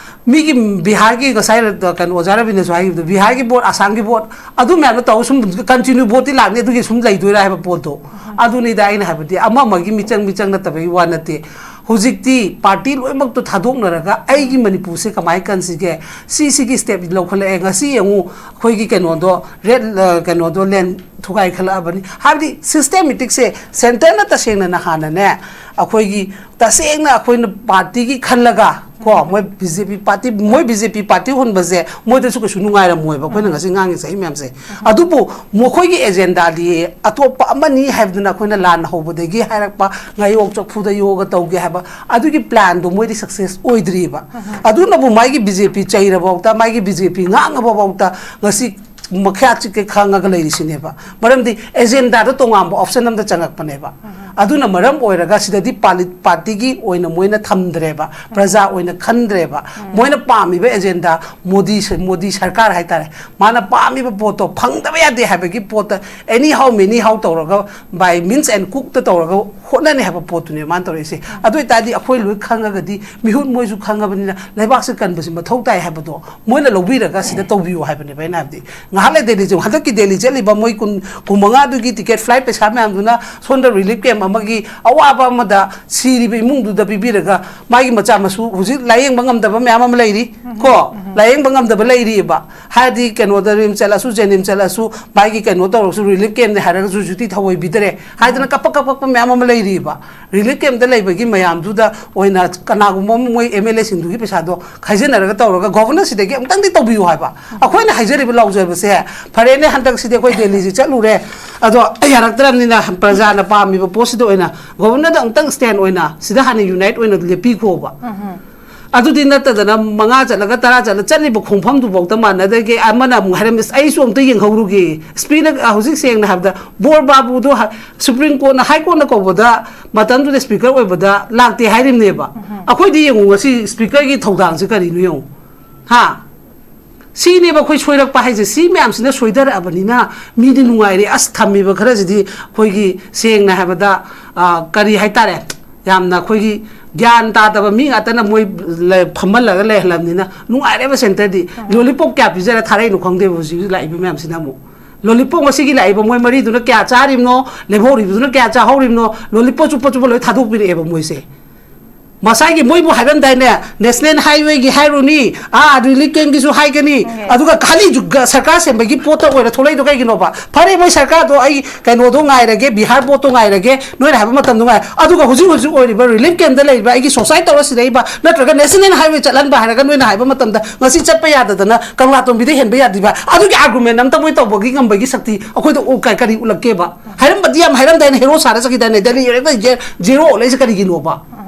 ꯃꯤꯒꯤ ꯕꯤꯍꯥꯔꯒꯤ ꯉꯁꯥꯏ ꯀꯩꯅꯣ ꯑꯣꯖꯥ ꯔꯕꯤꯅꯁꯨ ꯍꯥꯏꯈꯤꯕꯗꯣ, ꯕꯤꯍꯥꯔꯒꯤ ꯚꯣꯠ, ꯑꯁꯥꯝꯒꯤ ꯚꯣꯠ, ꯑꯗꯨ ꯃꯌꯥꯝꯗꯣ ꯇꯧꯔ ꯁꯨꯝ ꯀꯟꯇꯤꯅ꯭ꯌꯨ ꯚꯣꯠꯇꯤ ꯂꯥꯛꯅꯤ, ꯑꯗꯨꯒꯤ ꯁꯨꯝ ꯂꯩꯗꯣꯏꯔꯥ ꯍꯥꯏꯕ ꯄꯣꯠꯇꯣ꯫ ꯑꯗꯨꯅꯤꯗ ꯑꯩꯅ ꯍꯥꯏꯕꯗꯤ ꯑꯃ ꯑꯃꯒꯤ ꯃꯤꯆꯪ ꯃꯤꯆꯪ ꯅꯠꯇꯕꯒꯤ ꯋꯥ ꯅꯠꯇꯦ꯫ ꯍꯧꯖꯤꯛꯇꯤ ꯄꯥꯔꯇꯤ ꯂꯣꯏꯅꯃꯛꯇꯣ ꯊꯥꯗꯣꯛꯅꯔꯒ ꯑꯩꯒꯤ ꯃꯅꯤꯄꯨꯔꯁꯦ ꯀꯃꯥꯏꯅ ꯀꯟꯁꯤꯒꯦ, ꯁꯤꯁꯤꯒꯤ ꯁ꯭ꯇꯦꯞ ꯂꯧꯈꯠꯂꯛꯑꯦ꯫ ꯉꯁꯤ ꯌꯦꯡꯉꯨ, ꯑꯩꯈꯣꯏꯒꯤ ꯀꯩꯅꯣꯗꯣ, ꯔꯦꯠ, ꯑ, ꯀꯩꯅꯣꯗꯣ, ꯂꯦꯟ ꯊꯨꯒꯥꯏꯈꯠꯂꯛꯑꯕꯅꯤ꯫ ꯍꯥꯏꯕꯗꯤ ꯁꯤꯁꯇꯦꯃꯦꯇꯤꯛꯁꯦ ꯁꯦꯟꯇꯔꯅ ꯇꯁꯦꯡꯅ ꯅꯍꯥꯟꯅꯅꯦ, ꯑꯩꯈꯣꯏꯒꯤ ꯇꯁꯦꯡꯅ ꯑꯩꯈꯣꯏꯅ ꯄꯥꯔꯇꯤꯒꯤ ꯈꯜꯂꯒ ꯀꯣ, ꯃꯣꯏ ꯕꯤ ꯖꯦ ꯄꯤ ꯄꯥꯔꯇꯤ, ꯃꯣꯏ ꯕꯤ ꯖꯦ ꯄꯤ ꯄꯥꯔꯇꯤ ꯍꯨꯟꯕꯁꯦ ꯃꯣꯏꯗꯁꯨ ꯀꯩꯁꯨ ꯅꯨꯡꯉꯥꯏꯔꯝꯃꯣꯏꯕ, ꯑꯩꯈꯣꯏꯅ ꯉꯁꯤ ꯉꯥꯡꯉꯤ ꯆꯍꯤ ꯃꯌꯥꯝꯁꯦ꯫ ꯑꯗꯨꯕꯨ ꯃꯈꯣꯏꯒꯤ ꯑꯦꯖꯦꯟꯗꯥꯗꯤ ꯑꯇꯣꯞꯄ ꯑꯃꯅꯤ ꯍꯥꯏꯕꯗꯨꯅ ꯑꯩꯈꯣꯏꯅ ꯂꯥꯟꯅ ꯍꯧꯕꯗꯒꯤ ꯍꯥꯏꯔꯛꯄ, ꯉꯥꯌꯣꯛ ꯆꯐꯨꯗ ꯌꯣꯛꯑꯒ ꯇꯧꯒꯦ ꯍꯥꯏꯕ ꯑꯗꯨꯒꯤ ꯄ꯭ꯂꯥꯟꯗꯣ ꯃꯣꯏꯗꯤ ꯁꯛꯁꯦꯁ ꯑꯣꯏꯗ꯭ꯔꯤꯕ꯫ ꯑꯗꯨꯅꯕꯨ ꯃꯥꯒꯤ ꯕꯤ ꯖꯦ ꯄꯤ ꯆꯩꯔꯐꯥꯎꯗ, ꯃꯥꯒꯤ ꯕꯤ ꯖꯦ ꯄꯤ ꯉꯥꯡꯉꯐꯥꯎꯗ ꯉꯁꯤ ꯃꯈ꯭ꯌꯥꯠ ꯆꯤꯛꯀꯩ ꯈꯥꯡꯉꯒ ꯂꯩꯔꯤꯁꯤꯅꯦꯕ꯫ ꯃꯔꯝꯗꯤ ꯑꯦꯖꯦꯟꯗꯥꯗꯣ ꯇꯣꯉꯥꯟꯕ ꯑꯣꯞꯁꯟ ꯑꯃꯗ ꯆꯪꯉꯛꯄꯅꯦꯕ꯫ ꯑꯗꯨꯅ ꯃꯔꯝ ꯑꯣꯏꯔꯒ ꯁꯤꯗꯗꯤ ꯄꯥꯂꯤ-, ꯄꯥꯔꯇꯤꯒꯤ ꯑꯣꯏꯅ ꯃꯣꯏꯅ ꯊꯝꯗ꯭ꯔꯦꯕ, ꯄ꯭ꯔꯖꯥ ꯑꯣꯏꯅ ꯈꯟꯗ꯭ꯔꯦꯕ꯫ ꯃꯣꯏꯅ ꯄꯥꯝꯃꯤꯕ ꯑꯦꯖꯦꯟꯗꯥ ꯃꯣꯗꯤ ꯁ-, ꯃꯣꯗꯤ ꯁꯔꯀꯥꯔ ꯍꯥꯏꯇꯥꯔꯦ, ꯃꯥꯅ ꯄꯥꯝꯃꯤꯕ ꯄꯣꯠꯇꯣ ꯐꯪꯗꯕ ꯌꯥꯗꯦ ꯍꯥꯏꯕꯒꯤ ꯄꯣꯠꯇ ꯑꯦꯅꯤ ꯍꯥꯎ ꯃꯦꯅꯤ ꯍꯥꯎ ꯇꯧꯔꯒ, ꯕꯥꯏ ꯃꯤꯟꯁ ꯑꯦꯟ ꯀꯨꯛꯇ ꯇꯧꯔꯒ ꯍꯣꯠꯅꯅꯤ ꯍꯥꯏꯕ ꯄꯣꯠꯇꯨꯅꯦ ꯃꯥꯅ ꯇꯧꯔꯛꯏꯁꯦ꯫ ꯑꯗꯨ ꯑꯣꯏꯇꯥꯔꯗꯤ ꯑꯩꯈꯣꯏ ꯂꯣꯏ ꯈꯪꯉꯒꯗꯤ ꯃꯤꯍꯨꯠ ꯃꯣꯏꯁꯨ ꯈꯪꯉꯕꯅꯤꯅ ꯂꯩꯕꯥꯛꯁꯦ ꯀꯟꯕꯁꯤ ꯃꯊꯧ ꯇꯥꯏ ꯍꯥꯏꯕꯗꯣ ꯃꯣꯏꯅ ꯂꯧꯕꯤꯔꯒ ꯁꯤꯗ ꯇꯧꯕꯤꯌꯨ ꯍꯥꯏꯕꯅꯦꯕ ꯑꯩꯅ ꯍꯥꯏꯕꯗꯤ꯫ ꯉꯥꯏꯍꯥꯛ ꯂꯩ ꯗꯦꯜꯂꯤ ꯆꯠ-, ꯍꯟꯗꯛꯀꯤ ꯗꯦꯜꯂꯤ ꯆꯠꯂꯤꯕ ꯃꯣꯏ ꯀꯨꯟ, ꯀꯨꯟꯃꯉꯥꯗꯨꯒꯤ ꯇꯤꯀꯦꯠ ꯐ꯭ꯂꯥꯏꯠ ꯄꯩꯁꯥ ꯃꯌꯥꯝꯗꯨꯅ ꯁꯣꯝꯗ ꯔꯤꯂꯤꯐ ꯀꯦꯝ ꯑꯃꯒꯤ ꯑꯋꯥꯕ ꯑꯃꯗ ꯁꯤꯔꯤꯕ ꯏꯃꯨꯡꯗꯨꯗ ꯄꯤꯕꯤꯔꯒ, ꯃꯥꯒꯤ ꯃꯆꯥ ꯃꯁꯨ ꯍꯧꯖꯤꯛ ꯂꯥꯌꯦꯡꯕ ꯉꯝꯗꯕ ꯃꯌꯥꯝ ꯑꯃ ꯂꯩꯔꯤ꯫ ꯀꯣ, ꯂꯥꯌꯦꯡꯕ ꯉꯝꯗꯕ ꯂꯩꯔꯤꯑꯕ꯫ ꯍꯥꯏꯗꯤ ꯀꯩꯅꯣꯗ ꯔꯤꯝꯁ ꯆꯠꯂꯁꯨ, ꯖꯦꯅꯤꯝꯁ ꯆꯠꯂꯁꯨ, ꯃꯥꯒꯤ ꯀꯩꯅꯣ ꯇꯧꯔꯁꯨ, ꯔꯤꯂꯤꯐ ꯀꯦꯝꯅꯦ ꯍꯥꯏꯔꯒꯁꯨ ꯍꯧꯖꯤꯛꯇꯤ ꯊꯑꯣꯏꯕꯤꯗꯔꯦ ꯍꯥꯏꯗꯅ ꯀꯞꯄ ꯀꯞꯄꯛꯄ ꯃꯌꯥꯝ ꯑꯃ ꯂꯩꯔꯤꯑꯕ꯫ ꯔꯤꯂꯤꯐ ꯀꯦꯝꯗ ꯂꯩꯕꯒꯤ ꯃꯌꯥꯝꯗꯨꯗ ꯑꯣꯏꯅ ꯀꯅꯥꯒꯨꯝꯕ ꯑꯃ ꯃꯣꯏ ꯑꯦꯝ ꯑꯦꯜ ꯑꯦꯁꯤꯡꯗꯨꯒꯤ ꯄꯩꯁꯥꯗꯣ ꯈꯥꯏꯖꯤꯟꯅꯔꯒ ꯇꯧꯔꯒ ꯒꯣꯚꯔꯅꯔꯁꯤꯗꯒꯤ ꯑꯃꯨꯛꯇꯪꯗꯤ ꯇꯧꯕꯤꯌꯨ ꯍꯥꯏꯕ꯫ ꯑꯩꯈꯣꯏꯅ ꯍꯥꯏꯖꯔꯤꯕ ꯂꯥꯎꯖꯕꯁꯦ, ꯐꯔꯦꯅꯦ, ꯍꯟꯗꯛꯁꯤꯗꯤ ꯑꯩꯈꯣꯏ ꯗꯦꯜꯂꯤꯁꯤ ꯆꯠꯂꯨꯔꯦ, ꯑꯗꯣ ꯌꯥꯔꯛꯇ꯭ꯔꯕꯅꯤꯅ ꯄ꯭ꯔꯖꯥꯅ ꯄꯥꯝꯃꯤꯕ ꯄꯣꯠꯁꯤꯗ ꯑꯣꯏꯅ ꯒꯣꯚꯔꯅꯔꯗ ꯑꯃꯨꯛꯇꯪ ꯁ꯭ꯇꯦꯟ ꯑꯣꯏꯅ ꯁꯤꯗ ꯍꯥꯟꯅ ꯌꯨꯅꯥꯏꯠ ꯑꯣꯏꯅ ꯂꯦꯞꯄꯤꯈꯣꯕ꯫ ꯑꯗꯨꯗꯤ ꯅꯠꯇꯗꯅ ꯃꯉꯥ ꯆꯠꯂꯒ ꯇꯔꯥ ꯆꯠꯂ ꯆꯠꯂꯤꯕ ꯈꯣꯡꯐꯝꯗꯨꯐꯥꯎꯗ ꯃꯥꯟꯅꯗꯒꯦ꯫ ꯑꯃꯅ ꯑꯃꯨꯛ ꯍꯥꯏꯔꯝꯃꯤ, "ꯑꯁ, ꯑꯩꯁꯨ ꯑꯝꯇ ꯌꯦꯡꯍꯧꯔꯨꯒꯦ"꯫ ꯁ꯭ꯄꯤꯅ ꯍꯧꯖꯤꯛ ꯁꯦꯡꯅ ꯍꯥꯏꯕꯗ ꯕꯣꯔ ꯕꯥꯕꯨꯗꯣ ꯍ-, ꯁꯨꯄ꯭ꯔꯤꯝ ꯀꯣꯔꯠꯅ, ꯍꯥꯏ ꯀꯣꯔꯠꯅ ꯀꯧꯕꯗ ꯃꯇꯝꯗꯨꯗ ꯁ꯭ꯄꯤꯀꯔ ꯑꯣꯏꯕꯗ ꯂꯥꯛꯇꯦ ꯍꯥꯏꯔꯤꯕꯅꯦꯕ꯫ ꯑꯩꯈꯣꯏꯗꯤ ꯌꯦꯡꯉꯨ, ꯉꯁꯤ ꯁ꯭ꯄꯤꯀꯔꯒꯤ ꯊꯧꯗꯥꯡꯁꯦ ꯀꯔꯤꯅꯣ ꯌꯦꯡꯉꯨ꯫ ꯍꯥ? ꯁꯤꯅꯦꯕ ꯑꯩꯈꯣꯏ ꯁꯣꯏꯔꯛꯄ ꯍꯥꯏꯁꯦ꯫ ꯁꯤ ꯃꯌꯥꯝꯁꯤꯅ ꯁꯣꯏꯊꯔꯛꯑꯕꯅꯤꯅ ꯃꯤꯗꯤ ꯅꯨꯡꯉꯥꯏꯔꯦ꯫ ꯑꯁ, ꯊꯝꯃꯤꯕ ꯈꯔꯁꯤꯗꯤ ꯑꯩꯈꯣꯏꯒꯤ ꯁꯦꯡꯅ ꯍꯥꯏꯕꯗ, ꯑ, ꯀꯔꯤ ꯍꯥꯏꯇꯥꯔꯦ, ꯌꯥꯝꯅ ꯑꯩꯈꯣꯏꯒꯤ ꯒ꯭ꯌꯥꯟ ꯇꯥꯗꯕ ꯃꯤ ꯉꯥꯛꯇꯅ ꯃꯣꯏ ꯂꯩ-, ꯐꯝꯍꯜꯂꯒ ꯂꯩꯍꯜꯂꯕꯅꯤꯅ ꯅꯨꯡꯉꯥꯏꯔꯦꯕ꯫ ꯁꯦꯟꯇꯔꯗꯤ ꯂꯣꯂꯤꯄꯣꯞ ꯀꯌꯥ ꯄꯤꯖꯔ ꯊꯥꯔꯛꯏꯅꯣ ꯈꯪꯗꯦꯕ ꯍꯧꯖꯤꯛ ꯂꯥꯛꯏꯕ ꯃꯌꯥꯝꯁꯤꯅ ꯑꯃꯨꯛ꯫ ꯂꯣꯂꯤꯄꯣꯞ ꯉꯁꯤꯒꯤ ꯂꯥꯛꯏꯕ ꯃꯣꯏ ꯃꯔꯤꯗꯨꯅ ꯀꯌꯥ ꯆꯥꯔꯤꯕꯅꯣ, ꯂꯦꯝꯍꯧꯔꯤꯕꯗꯨꯅ ꯀꯌꯥ ꯆꯥꯍꯧꯔꯤꯕꯅꯣ, ꯂꯣꯂꯤꯄꯣꯞ ꯆꯨꯞꯄ ꯆꯨꯞꯄ ꯂꯣꯏ ꯊꯥꯗꯣꯛꯄꯤꯔꯛꯑꯦꯕ ꯃꯣꯏꯁꯦ꯫ ꯉꯁꯥꯏꯒꯤ ꯃꯣꯏꯕꯨ ꯍꯥꯏꯔꯝꯗꯥꯏꯅꯦ, ꯅꯦꯁꯅꯦꯜ ꯍꯥꯏꯋꯦꯒꯤ ꯍꯥꯏꯔꯨꯅꯤ, ꯑꯥ, ꯔꯤꯂꯤꯐ ꯀꯦꯝꯒꯤꯁꯨ ꯍꯥꯏꯒꯅꯤ, ꯎꯝ꯫ ꯑꯗꯨꯒ ꯈꯥꯂꯤ ꯖꯨꯒ ꯁꯔꯀꯥꯔ ꯁꯦꯝꯕꯒꯤ ꯄꯣꯠꯇ ꯑꯣꯏꯅ ꯊꯣꯛꯂꯛꯏꯗꯣ ꯀꯩꯒꯤꯅꯣꯕ? ꯐꯔꯦ, ꯃꯣꯏ ꯁꯔꯀꯥꯔꯗꯣ ꯑꯩ ꯀꯩꯅꯣꯗꯣ ꯉꯥꯏꯔꯒꯦ, ꯕꯤꯍꯥꯔ ꯄꯣꯠꯇꯣ ꯉꯥꯏꯔꯒꯦ, ꯅꯣꯏꯅ ꯍꯥꯏꯕ ꯃꯇꯝꯗꯣ ꯉꯥꯏ-, ꯑꯗꯨꯒ ꯍꯧꯖꯤꯛ ꯍꯧꯖꯤꯛ ꯑꯣꯏꯔꯤꯕ ꯔꯤꯂꯤꯐ ꯀꯦꯝꯗ ꯂꯩꯔꯤꯕ ꯑꯩꯒꯤ ꯁꯣꯁꯥꯏꯠ ꯇꯧꯔ ꯁꯤꯗꯩꯕ, ꯅꯠꯇ꯭ꯔꯒ ꯅꯦꯁꯅꯦꯜ ꯍꯥꯏꯋꯦ ꯆꯠꯍꯟꯕ ꯍꯥꯏꯔꯒ ꯅꯣꯏꯅ ꯍꯥꯏꯕ ꯃꯇꯝꯗ ꯉꯁꯤ ꯆꯠꯄ ꯌꯥꯗꯗꯅ ꯀꯪꯂꯥꯇꯣꯝꯕꯤꯗ ꯍꯦꯟꯕ ꯌꯥꯗ꯭ꯔꯤꯕ? ꯑꯗꯨꯒꯤ ꯑꯥꯔꯒꯨꯃꯦꯟ ꯑꯝꯇ ꯃꯣꯏ ꯇꯧꯕꯒꯤ ꯉꯝꯕꯒꯤ ꯁꯛꯇꯤ ꯑꯩꯈꯣꯏꯗ ꯎ-, ꯀ-, ꯀꯔꯤ ꯎꯠꯂꯛꯀꯦꯕ? ꯍꯥꯏꯔꯝꯕꯗꯤ ꯌꯥꯝ ꯍꯥꯏꯔꯝꯗꯥꯏꯅꯦ, ꯍꯦꯔꯣ ꯁꯥꯔ ꯆꯠꯈꯤꯗꯥꯏꯅꯦ, ꯗꯦꯜꯂꯤ ꯌꯧꯔꯛꯄꯗ ꯖꯦ-, ꯖꯦꯔꯣ ꯑꯣꯜꯂꯛꯏꯁꯦ ꯀꯔꯤꯒꯤꯅꯣꯕ?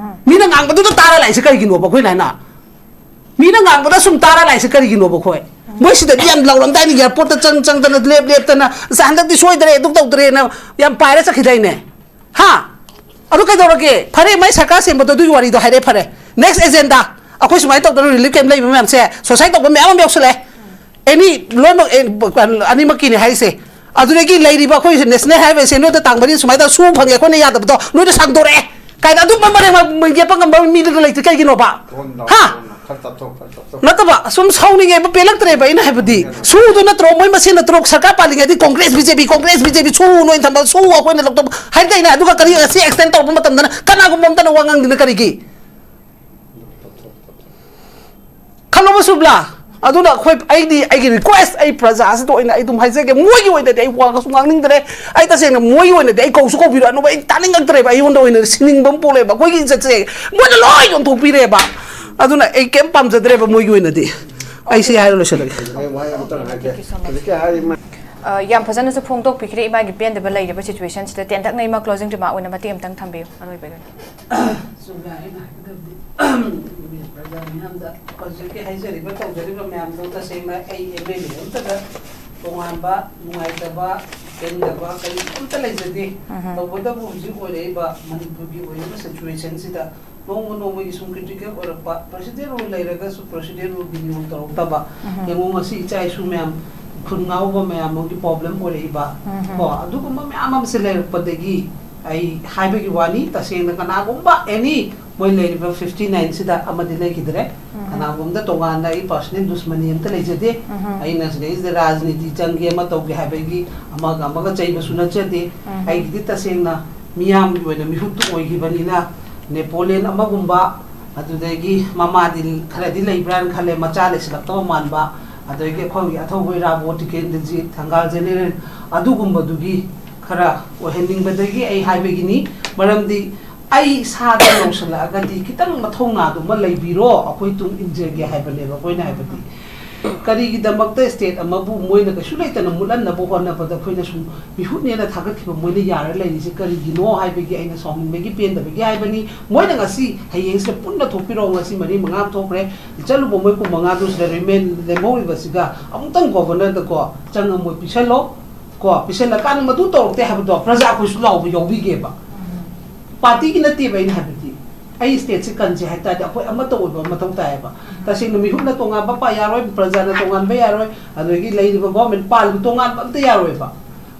ꯃꯤꯅ ꯉꯥꯡꯕꯗꯨꯗ ꯇꯥꯔ ꯂꯥꯛꯏꯁꯦ ꯀꯔꯤꯒꯤꯅꯣꯕ? ꯑꯩꯈꯣꯏꯅ ꯍꯥꯏꯅ, ꯃꯤꯅ ꯉꯥꯡꯕꯗ ꯁꯨꯝ ꯇꯥꯔ ꯂꯥꯛꯏꯁꯦ ꯀꯔꯤꯒꯤꯅꯣꯕ? ꯑꯩꯈꯣꯏ, ꯃꯣꯏ ꯁꯤꯗꯗꯤ ꯌꯥꯝ ꯂꯥꯎꯔꯝꯗꯥꯏꯅꯦ, ꯑꯦꯌꯥꯔꯄꯣꯔꯠꯇ ꯆꯪ ꯆꯪꯗꯅ, ꯂꯦꯞ ꯂꯦꯞꯇꯅ, "ꯑꯁ, ꯍꯟꯗꯛꯇꯤ ꯁꯣꯏꯗ꯭ꯔꯦ, ꯑꯗꯨ ꯇꯧꯗ꯭ꯔꯦꯅ" ꯌꯥꯝ ꯄꯥꯏꯔ ꯆꯠꯈꯤꯗꯥꯏꯅꯦ? ꯍꯥ? ꯑꯗꯨ ꯀꯩꯗꯧꯔꯒꯦ? ꯐꯔꯦ, ꯃꯥꯏ ꯁꯔꯀꯥꯔ ꯁꯦꯝꯕꯗꯣ ꯑꯗꯨꯒꯤ ꯋꯥꯔꯤꯗꯣ ꯍꯥꯏꯔꯦ, ꯐꯔꯦ꯫ ꯅꯦꯛꯁ ꯑꯦꯖꯦꯟꯗꯥ, ꯑꯩꯈꯣꯏ ꯁꯨꯃꯥꯏꯅ ꯇꯧꯗꯅ ꯔꯤꯂꯤꯐ ꯀꯦꯝ ꯂꯩꯕ ꯃꯌꯥꯝꯁꯦ, ꯁꯨꯁꯥꯏꯠ ꯇꯧꯕ ꯃꯌꯥꯝ ꯑꯃ ꯌꯥꯎꯁꯜꯂꯛꯑꯦ꯫ ꯑꯦꯅꯤ, ꯂꯣꯏꯅꯃꯛ, ꯑꯦ, ꯑꯅꯤꯃꯛꯀꯤꯅꯦ ꯍꯥꯏꯔꯤꯁꯦ꯫ ꯑꯗꯨꯗꯒꯤ ꯂꯩꯔꯤꯕ ꯑꯩꯈꯣꯏ ꯅꯦꯁꯅꯦꯜ ꯍꯥꯏꯋꯦꯁꯦ ꯅꯣꯏꯗ ꯇꯥꯡ ꯃꯔꯤ ꯁꯨꯃꯥꯏꯅ ꯁꯨ ꯐꯪꯉꯦ, ꯑꯩꯈꯣꯏꯅ ꯌꯥꯗꯕꯗꯣ ꯅꯣꯏꯗ ꯁꯥꯡꯗꯣꯔꯛꯑꯦ ꯀꯥꯏꯅ ꯑꯗꯨꯝꯕ ꯃꯔꯦꯡ ꯃ-, ꯌꯦꯠꯄ ꯉꯝꯕ ꯃꯤꯗꯨꯗ ꯂꯩꯇ꯭ꯔꯤ ꯀꯩꯒꯤꯅꯣꯕ? ꯍꯥ? ꯅꯠꯇꯕ, ꯁꯨꯝ ꯁꯥꯎꯅꯤꯡꯉꯦꯕ, ꯄꯦꯜꯂꯛꯇ꯭ꯔꯦꯕ꯫ ꯑꯩꯅ ꯍꯥꯏꯕꯗꯤ, ꯁꯨꯗꯣ ꯅꯠꯇ꯭ꯔꯣ, ꯃꯣꯏ ꯃꯁꯦꯟ ꯅꯠꯇ꯭ꯔꯣ ꯁꯔꯀꯥꯔ ꯄꯥꯜꯂꯤꯉꯩꯗꯤ ꯀꯣꯡꯒ꯭ꯔꯦꯁ, ꯕꯤ ꯖꯦ ꯄꯤ, ꯀꯣꯡꯒ꯭ꯔꯦꯁ, ꯕꯤ ꯖꯦ ꯄꯤ, ꯁꯨ, ꯅꯣꯏ ꯊꯝꯕ ꯁꯨ, ꯑꯩꯈꯣꯏꯅ ꯂꯧꯊꯣꯛꯄ ꯍꯥꯏꯗꯥꯏꯅꯦ? ꯑꯗꯨꯒ ꯀꯔꯤ ꯉꯁꯤ ꯑꯦꯛꯁꯇꯦꯟ ꯇꯧꯔꯛꯄ ꯃꯇꯝꯗꯅ ꯀꯅꯥꯒꯨꯝꯕ ꯑꯃꯇꯅ ꯋꯥ ꯉꯥꯡꯗꯅ ꯀꯔꯤꯒꯤ? ꯈꯜꯂꯣꯕ ꯁꯨꯕ꯭ꯂꯥ꯫ ꯑꯗꯨꯅ ꯑꯩꯈꯣꯏ, ꯑꯩꯗꯤ ꯑꯩꯒꯤ ꯔꯤꯀ꯭ꯋꯦꯁ, ꯑꯩ ꯄ꯭ꯔꯖꯥꯁꯤꯗ ꯑꯣꯏꯅ ꯑꯩ ꯑꯗꯨꯝ ꯍꯥꯏꯖꯒꯦ, ꯃꯣꯏꯒꯤ ꯑꯣꯏꯅꯗꯤ ꯑꯩ ꯋꯥꯒꯁꯨ ꯉꯥꯡꯅꯤꯡꯗ꯭ꯔꯦ꯫ ꯑꯩ ꯇꯁꯦꯡꯅ ꯃꯣꯏꯒꯤ ꯑꯣꯏꯅꯗꯤ ꯑꯩ ꯀꯧꯁꯨ ꯀꯧꯕꯤꯔꯛꯑꯅꯨꯕ, ꯑꯩ ꯇꯥꯅꯤꯡꯉꯛꯇ꯭ꯔꯦꯕ꯫ ꯑꯩꯉꯣꯟꯗ ꯑꯣꯏꯅ ꯁꯤꯅꯤꯡꯕ ꯑꯃ ꯄꯣꯛꯂꯦꯕ꯫ ꯑꯩꯈꯣꯏꯒꯤ ꯏꯖꯠꯁꯦ ꯃꯣꯏꯅ ꯂꯣꯏ ꯌꯣꯟꯊꯣꯛꯄꯤꯔꯦꯕ꯫ ꯑꯗꯨꯅ ꯑꯩ ꯀꯩꯝ ꯄꯥꯝꯖꯗ꯭ꯔꯦꯕ ꯃꯣꯏꯒꯤ ꯑꯣꯏꯅꯗꯤ꯫ ꯑꯩ ꯁꯤ ꯍꯥꯏꯔ ꯂꯣꯏꯁꯤꯜꯂꯒꯦ꯫ ꯑꯩ ꯋꯥꯍꯩ ꯑꯃꯇꯪ ꯍꯥꯏꯒꯦ꯫ ꯍꯧꯖꯤꯛꯀꯤ ꯍꯥꯏꯔꯤ ꯃ- ꯑ, ꯌꯥꯝ ꯐꯖꯅꯁꯨ ꯐꯣꯡꯗꯣꯛꯄꯤꯈ꯭ꯔꯦ ꯏꯃꯥꯒꯤ ꯄꯦꯟꯗꯕ ꯂꯩꯔꯤꯕ ꯁꯤꯆꯨꯋꯦꯁꯟꯁꯤꯗ꯫ ꯇꯦꯟꯇꯛꯅ ꯏꯃꯥ ꯀ꯭ꯂꯣꯖꯤꯡ ꯔꯤꯃꯥꯔꯛ ꯑꯣꯏꯅ ꯃꯇꯦꯛ ꯑꯃꯇꯪ ꯊꯝꯕꯤꯌꯨ ꯑꯔꯣꯏꯕꯒꯤ ꯑꯣꯏꯅ꯫ ꯆꯨꯝꯅ ꯑꯩꯅ ꯍꯥꯏꯒꯗꯕꯗꯤ, ꯄ꯭ꯔꯖꯥ ꯃꯤꯌꯥꯝꯗ ꯍꯧꯖꯤꯛꯀꯤ ꯍꯥꯏꯖꯔꯤꯕ ꯇꯧꯖꯔꯤꯕ ꯃꯌꯥꯝꯗꯣ ꯇꯁꯦꯡꯅ ꯑꯩ ꯑꯦꯝ ꯑꯦꯜ ꯑꯦ ꯑꯃꯠꯇꯗ ꯇꯣꯉꯥꯟꯕ ꯅꯨꯡꯉꯥꯏꯇꯕ, ꯄꯦꯟꯗꯕ ꯀꯔꯤ ꯑꯝꯇ ꯂꯩꯖꯗꯦ꯫ ꯎꯝ꯫ ꯇꯧꯕꯇꯕꯨ ꯍꯧꯖꯤꯛ ꯑꯣꯏꯔꯛꯏꯕ ꯃꯅꯤꯄꯨꯔꯒꯤ ꯑꯣꯏꯔꯤꯕ ꯁꯤꯆꯨꯋꯦꯁꯟꯁꯤꯗ ꯅꯣꯡꯃ ꯅꯣꯡꯃꯒꯤ ꯁꯨꯝ ꯀ꯭ꯔꯤꯇꯤꯀꯦꯜ ꯑꯣꯏꯔꯛꯄ, ꯄ꯭ꯔꯁꯤꯗꯦꯟ ꯔꯨꯜ ꯂꯩꯔꯒꯁꯨ ꯄ꯭ꯔꯁꯤꯗꯦꯟ ꯔꯨꯜꯒꯤ ꯅꯤꯌꯣꯝ ꯇꯧꯔꯛꯇꯕ, ꯎꯝ꯫ ꯌꯦꯡꯉꯨ ꯉꯁꯤ ꯏꯆꯥ ꯏꯁꯨ ꯃꯌꯥꯝ, ꯈꯨꯟ ꯉꯥꯎꯕ ꯃꯌꯥꯝ ꯑꯃꯒꯤ ꯄ꯭ꯔꯣꯕ꯭ꯂꯦꯝ ꯑꯣꯏꯔꯛꯏꯕ, ꯎꯝ꯫ ꯀꯣ, ꯑꯗꯨꯒꯨꯝꯕ ꯃꯌꯥꯝ ꯑꯃꯁꯦ ꯂꯩꯔꯛꯄꯗꯒꯤ ꯑꯩ ꯍꯥꯏꯕꯒꯤ ꯋꯥꯅꯤ, ꯇꯁꯦꯡꯅ ꯀꯅꯥꯒꯨꯝꯕ ꯑꯦꯅꯤ ꯃꯣꯏ ꯂꯩꯔꯤꯕ ꯐꯤꯐꯇꯤ ꯅꯥꯏꯟꯁꯤꯗ ꯑꯃꯗꯤ ꯂꯩꯈꯤꯗ꯭ꯔꯦ꯫ ꯎꯝ꯫ ꯀꯅꯥꯒꯨꯝꯕꯗ ꯇꯣꯉꯥꯟꯅ ꯑꯩ ꯄꯥꯔꯁꯅꯦꯜ ꯗꯨꯁꯃꯅꯤ ꯑꯝꯇ ꯂꯩꯖꯗꯦ꯫ ꯎꯝ꯫ ꯑꯩꯅ ꯁꯤꯗꯩꯁꯤꯗ ꯔꯥꯖꯅꯤꯇꯤ ꯆꯪꯒꯦ ꯑꯃ ꯇꯧꯒꯦ ꯍꯥꯏꯕꯒꯤ ꯑꯃꯒ ꯑꯃꯒ ꯆꯩꯕꯁꯨ ꯅꯠꯆꯗꯦ꯫ ꯎꯝ꯫ ꯑꯩꯒꯤꯗꯤ ꯇꯁꯦꯡꯅ ꯃꯤꯌꯥꯝꯒꯤ ꯑꯣꯏꯅ ꯃꯤꯍꯨꯠꯇꯨ ꯑꯣꯏꯈꯤꯕꯅꯤꯅ, ꯅꯦꯄꯣꯂꯤꯌꯟ ꯑꯃꯒꯨꯝꯕ, ꯑꯗꯨꯗꯒꯤ ꯃꯃꯥꯗꯤ ꯈꯔꯗꯤ ꯂꯩꯕ꯭ꯔꯥꯅ ꯈꯜꯂꯦ, ꯃꯆꯥ ꯂꯩꯁꯤꯜꯂꯛꯇꯕ ꯃꯥꯟꯕ, ꯑꯗꯒꯤ ꯑꯩꯈꯣꯏꯒꯤ ꯑꯊꯧꯕ ꯏꯔꯥꯕꯣꯠ, ꯇꯤꯀꯦꯟꯗ꯭ꯔꯖꯤꯠ, ꯊꯪꯒꯥꯜ ꯖꯦꯅꯦꯔꯦꯜ, ꯑꯗꯨꯒꯨꯝꯕꯗꯨꯒꯤ ꯈꯔ ꯑꯣꯏꯍꯟꯅꯤꯡꯕꯗꯒꯤ ꯑꯩ ꯍꯥꯏꯕꯒꯤꯅꯤ꯫ ꯃꯔꯝꯗꯤ ꯑꯩ ꯏꯁꯥꯗ ꯌꯧꯁꯤꯜꯂꯛꯑꯒꯗꯤ ꯈꯤꯇꯪ ꯃꯊꯧꯅꯥꯗꯨꯃ ꯂꯩꯕꯤꯔꯣ, ꯑꯩꯈꯣꯏ ꯇꯨꯡ ꯏꯟꯖꯒꯦ ꯍꯥꯏꯕꯅꯦꯕ ꯑꯩꯈꯣꯏꯅ ꯍꯥꯏꯕꯗꯤ꯫ ꯀꯔꯤꯒꯤꯗꯃꯛꯇ ꯁ꯭ꯇꯦꯠ ꯑꯃꯕꯨ ꯃꯣꯏꯅ ꯀꯩꯁꯨ ꯂꯩꯇꯅ ꯃꯨꯠꯍꯟꯅꯕ ꯍꯣꯠꯅꯕꯗ ꯑꯩꯈꯣꯏꯅ ꯁꯨꯝ ꯃꯤꯍꯨꯠꯅꯦꯅ ꯊꯥꯒꯠꯈꯤꯕ ꯃꯣꯏꯅ ꯌꯥꯔ ꯂꯩꯔꯤꯁꯦ ꯀꯔꯤꯒꯤꯅꯣ ꯍꯥꯏꯕꯒꯤ ꯑꯩꯅ ꯁꯥꯎꯅꯤꯡꯕꯒꯤ, ꯄꯦꯟꯗꯕꯒꯤ ꯍꯥꯏꯕꯅꯤ꯫ ꯃꯣꯏꯅ ꯉꯁꯤ ꯍꯌꯦꯡꯁꯤꯗ ꯄꯨꯟꯅ ꯊꯣꯛꯄꯤꯔꯛꯑꯣ, ꯉꯁꯤ ꯃꯔꯤ ꯃꯉꯥ ꯑꯃ ꯊꯣꯛꯈ꯭ꯔꯦ, ꯆꯠꯂꯨꯕ ꯃꯣꯏ ꯀꯨꯟ ꯃꯉꯥꯗꯨ ꯁꯤꯗ ꯔꯤꯃꯦꯟ ꯂꯦꯝꯍꯧꯔꯤꯕꯁꯤꯒ ꯑꯃꯨꯛꯇꯪ ꯒꯣꯚꯔꯅꯔꯗꯀꯣ ꯆꯪꯉ ꯃꯣꯏ ꯄꯤꯁꯜꯂꯣ꯫ ꯀꯣ, ꯄꯤꯁꯜꯂꯀꯥꯟꯗ ꯃꯗꯨ ꯇꯧꯔꯛꯇꯦ ꯍꯥꯏꯕꯗꯣ ꯄ꯭ꯔꯖꯥ ꯑꯩꯈꯣꯏꯁꯨ ꯂꯥꯎꯕ ꯌꯥꯎꯕꯤꯒꯦꯕ꯫ ꯄꯥꯔꯇꯤꯒꯤ ꯅꯠꯇꯦꯕ ꯑꯩꯅ ꯍꯥꯏꯕꯗꯤ, ꯑꯩ ꯁ꯭ꯇꯦꯠꯁꯦ ꯀꯟꯁꯦ ꯍꯥꯏ ꯇꯥꯔꯗꯤ ꯑꯩꯈꯣꯏ ꯑꯃꯠꯇ ꯑꯣꯏꯕ ꯑꯃ ꯃꯊꯧ ꯇꯥꯏꯌꯦꯕ꯫ ꯇꯁꯦꯡꯅ ꯃꯤꯍꯨꯠꯅ ꯇꯣꯉꯥꯟꯕ ꯄꯥ ꯌꯥꯔꯣꯏ, ꯄ꯭ꯔꯖꯥꯅ ꯇꯣꯉꯥꯟꯕ ꯌꯥꯔꯣꯏ, ꯑꯗꯒꯤ ꯂꯩꯔꯤꯕ ꯒꯣꯔꯃꯦꯟ ꯄꯥꯜꯂꯤꯕ ꯇꯣꯉꯥꯟꯕ ꯑꯝꯇ ꯌꯥꯔꯣꯏꯕ꯫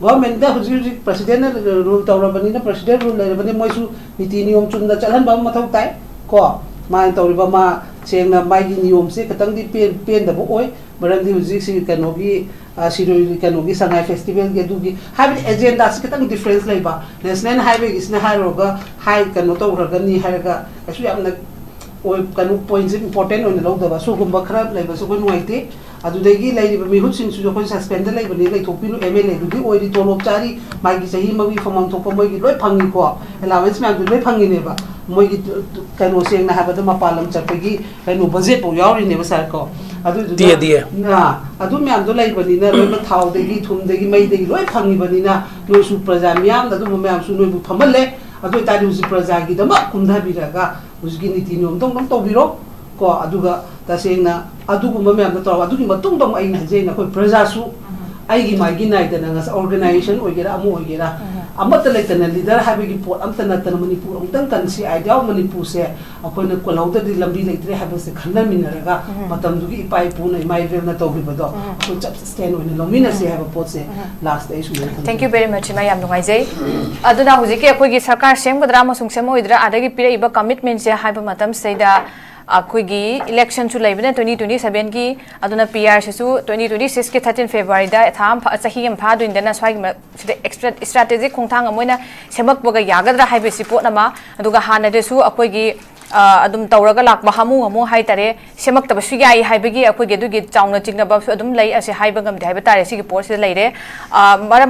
ꯒꯣꯔꯃꯦꯟꯗ ꯍꯧꯖꯤꯛ ꯍꯧꯖꯤꯛ ꯄ꯭ꯔꯁꯤꯗꯦꯟꯅ ꯔꯨꯜ ꯇꯧꯔꯕꯅꯤꯅ, ꯄ꯭ꯔꯁꯤꯗꯦꯟ ꯔꯨꯜ ꯂꯩꯔꯕꯅꯤ, ꯃꯣꯏꯁꯨ ꯅꯤꯇꯤ ꯅꯤꯌꯣꯝ ꯆꯨꯝꯅ ꯆꯠꯍꯟꯕ ꯑꯃ ꯃꯊꯧ ꯇꯥꯏ꯫ ꯀꯣ, ꯃꯥꯅ ꯇꯧꯔꯤꯕ ꯃꯥ ꯁꯦꯡꯅ ꯃꯥꯒꯤ ꯅꯤꯌꯣꯝꯁꯦ ꯈꯤꯇꯪꯗꯤ ꯄꯦꯟ- ꯄꯦꯟꯗꯕ ꯑꯣꯏ꯫ ꯃꯔꯝꯗꯤ ꯍꯧꯖꯤꯛꯁꯤ ꯀꯩꯅꯣꯒꯤ, ꯑ, ꯁꯤꯔꯣꯏ ꯀꯩꯅꯣꯒꯤ ꯁꯉꯥꯏ ꯐꯦꯁꯇꯤꯚꯦꯜꯒꯤ ꯑꯗꯨꯒꯤ ꯍꯥꯏꯕꯗꯤ ꯑꯦꯖꯦꯟꯗꯥꯁꯤ ꯈꯤꯇꯪ ꯗꯤꯐ꯭ꯔꯦꯟꯁ ꯂꯩꯕ꯫ ꯅꯦꯁꯅꯦꯜ ꯍꯥꯏꯋꯦꯒꯤꯁꯤꯅ ꯍꯥꯏꯔꯨꯔꯒ ꯍꯥꯏ ꯀꯩꯅꯣ ꯇꯧꯈ꯭ꯔꯒꯅꯤ ꯍꯥꯏꯔꯒ ꯀꯩꯁꯨ ꯌꯥꯝꯅ ꯑꯣꯏ-, ꯀꯩꯅꯣ ꯄꯣꯏꯟꯠꯁꯦ ꯏꯝꯄꯣꯔꯇꯦꯟ ꯑꯣꯏꯅ ꯂꯧꯗꯕ ꯁꯤꯒꯨꯝꯕ ꯈꯔ ꯂꯩꯕꯁꯨ ꯑꯩꯈꯣꯏ ꯅꯨꯡꯉꯥꯏꯇꯦ꯫ ꯑꯗꯨꯗꯒꯤ ꯂꯩꯔꯤꯕ ꯃꯤꯍꯨꯠꯁꯤꯡꯁꯤꯁꯨ ꯑꯩꯈꯣꯏ ꯁꯁꯄꯦꯟꯗ ꯂꯩꯕꯅꯤ, ꯂꯩꯊꯣꯛꯄꯤꯔꯨ, ꯑꯦꯝ ꯑꯦꯜ ꯑꯦꯗꯨꯗꯤ ꯑꯣꯏꯔꯤ, ꯇꯣꯂꯣꯞ ꯆꯥꯔꯤ, ꯃꯥꯒꯤ ꯆꯍꯤ ꯑꯃꯒꯤ ꯐꯪꯐꯝ ꯊꯣꯛꯄ ꯃꯣꯏꯒꯤ ꯂꯣꯏ ꯐꯪꯉꯤꯀꯣ, ꯑꯦꯂꯥꯋꯦꯟꯁ ꯃꯌꯥꯝꯗꯨ ꯂꯣꯏ ꯐꯪꯉꯤꯅꯦꯕ꯫ ꯃꯣꯏꯒꯤ ꯀꯩꯅꯣ ꯁꯦꯡꯅ ꯍꯥꯏꯕꯗ ꯃꯄꯥꯟ ꯂꯝ ꯆꯠꯄꯒꯤ ꯀꯩꯅꯣ ꯕꯖꯦꯠꯐꯥꯎ ꯌꯥꯎꯔꯤꯅꯦꯕ ꯁꯥꯔ ꯀꯣ꯫ ꯑꯗꯨꯗꯨꯅ ꯇꯤꯌꯦ, ꯇꯤꯌꯦ꯫ ꯑꯥ, ꯑꯗꯨ ꯃꯌꯥꯝꯗꯣ ꯂꯩꯕꯅꯤꯅ ꯂꯣꯏꯅ ꯊꯥꯎꯗꯒꯤ ꯊꯨꯝꯗꯒꯤ ꯃꯩꯗꯒꯤ ꯂꯣꯏ ꯐꯪꯉꯤꯕꯅꯤꯅ ꯅꯣꯏꯁꯨ ꯄ꯭ꯔꯖꯥ ꯃꯤꯌꯥꯝꯅ ꯑꯗꯨꯝꯕ ꯃꯌꯥꯝꯁꯨ ꯅꯣꯏꯕꯨ ꯐꯝꯍꯜꯂꯦ꯫ ꯑꯗꯨ ꯑꯣꯏꯇꯥꯔꯗꯤ ꯍꯧꯖꯤꯛ ꯄ꯭ꯔꯖꯥꯒꯤꯗꯃꯛ ꯀꯨꯝꯊꯕꯤꯔꯒ ꯍꯧꯖꯤꯛꯀꯤ ꯅꯤꯇꯤ ꯅꯤꯌꯣꯝꯗꯣ ꯑꯃꯨꯛꯇꯪ ꯇꯧꯕꯤꯔꯣ ꯀꯣ꯫ ꯑꯗꯨꯒ ꯇꯁꯦꯡꯅ ꯑꯗꯨꯒꯨꯝꯕ ꯃꯌꯥꯝꯗꯣ ꯇꯧꯔꯒ ꯑꯗꯨꯒꯤ ꯃꯇꯨꯡꯗ ꯑꯃꯨꯛ ꯑꯩꯅ ꯍꯥꯏꯖꯩꯅ ꯑꯩꯈꯣꯏ ꯄ꯭ꯔꯖꯥꯁꯨ ꯑꯩꯒꯤ ꯃꯥꯏꯒꯤ ꯅꯥꯏꯗꯅ ꯉꯁꯥꯏ ꯑꯣꯔꯒꯅꯥꯏꯖꯦꯁꯟ ꯑꯣꯏꯒꯦꯔꯥ ꯑꯃ ꯑꯣꯏꯒꯦꯔꯥ ꯑꯃꯠꯇ ꯂꯩꯇꯅ ꯂꯤꯗꯔ ꯍꯥꯏꯕꯒꯤ ꯄꯣꯠ ꯑꯝꯇ ꯅꯠꯇꯅ ꯃꯅꯤꯄꯨꯔ ꯑꯃꯨꯛꯇꯪ ꯀꯟꯁꯤ, ꯑꯥꯏꯗꯤꯌꯥ ꯑꯣꯐ ꯃꯅꯤꯄꯨꯔꯁꯦ ꯑꯩꯈꯣꯏꯅ ꯀꯣꯜꯍꯧꯗ꯭ꯔꯗꯤ ꯂꯝꯕꯤ ꯂꯩꯇ꯭ꯔꯦ ꯍꯥꯏꯕꯁꯦ ꯈꯟꯅꯃꯤꯟꯅꯔꯒ ꯃꯇꯝꯗꯨꯒꯤ ꯏꯄꯥ ꯏꯄꯨꯅ ꯏꯃꯥ ꯏꯕꯦꯜꯅ ꯇꯧꯈꯤꯕꯗꯣ ꯑꯩꯈꯣꯏ ꯆꯞ ꯁꯁꯇꯦꯟ ꯑꯣꯏꯅ ꯂꯧꯃꯤꯟꯅꯁꯤ ꯍꯥꯏꯕ ꯄꯣꯠꯁꯦ ꯂꯥꯁꯇ ꯑꯩ ꯁꯨꯃꯥꯏꯅ ꯊꯝꯖꯒꯦ꯫ Thank you very much, ꯏꯃꯥ, ꯌꯥꯝ ꯅꯨꯡꯉꯥꯏꯖꯩ꯫ ꯑꯗꯨꯅ ꯍꯧꯖꯤꯛꯀꯤ ꯑꯩꯈꯣꯏꯒꯤ ꯁꯔꯀꯥꯔ ꯁꯦꯝꯒꯗ꯭ꯔꯥ ꯑꯃꯁꯨꯡ ꯁꯦꯝꯃꯣꯏꯗ꯭ꯔꯥ, ꯑꯗꯒꯤ ꯄꯤꯔꯛꯏꯕ ꯀꯃꯤꯠꯃꯦꯟꯁꯦ ꯍꯥꯏꯕ ꯃꯇꯝꯁꯤꯗ ꯑꯩꯈꯣꯏꯒꯤ ꯏꯂꯦꯛꯁꯟꯁꯨ ꯂꯩꯕꯅ twenty twenty sevenꯒꯤ, ꯑꯗꯨꯅ ꯄꯤ ꯑꯥꯔꯁꯤꯁꯨ twenty twenty sixꯀꯤ thirteen Februaryꯗ ꯊꯥ ꯑꯃ ꯐꯥ- ꯆꯍꯤ ꯑꯃ ꯐꯥꯗꯣꯏꯅꯤꯗꯅ ꯁ꯭ꯋꯥꯏꯒꯤ ꯃ- ꯁꯤꯗ ꯑꯦꯛꯁꯇ꯭ꯔꯥ ꯏꯁꯇ꯭ꯔꯥꯇꯦꯖꯤꯛ ꯈꯣꯡꯊꯥꯡ ꯑꯃ ꯑꯣꯏꯅ ꯁꯦꯝꯃꯛꯄꯒ ꯌꯥꯒꯗ꯭ꯔꯥ ꯍꯥꯏꯕꯁꯤ ꯄꯣꯠ ꯑꯃ, ꯑꯗꯨꯒ ꯍꯥꯟꯅꯗꯁꯨ ꯑꯩꯈꯣꯏꯒꯤ ꯑ, ꯑꯗꯨꯝ ꯇꯧꯔꯒ ꯂꯥꯛꯄ ꯍꯥꯃꯨ ꯍꯥꯃꯨ ꯍꯥꯏꯇꯥꯔꯦ, ꯁꯦꯝꯃꯛꯇꯕꯁꯨ ꯌꯥꯏ ꯍꯥꯏꯕꯒꯤ ꯑꯩꯈꯣꯏꯒꯤ ꯑꯗꯨꯒꯤ ꯆꯥꯎꯅ ꯆꯤꯡꯅꯕꯁꯨ ꯑꯗꯨꯝ ꯂꯩ꯫ ꯑꯁꯤ ꯍꯥꯏꯕ ꯉꯝꯗꯦ ꯍꯥꯏꯕ ꯇꯥꯔꯦ꯫ ꯁꯤꯒꯤ ꯄꯣꯠꯁꯤꯗ ꯂꯩꯔꯦ꯫ ꯑ, ꯃꯔꯝ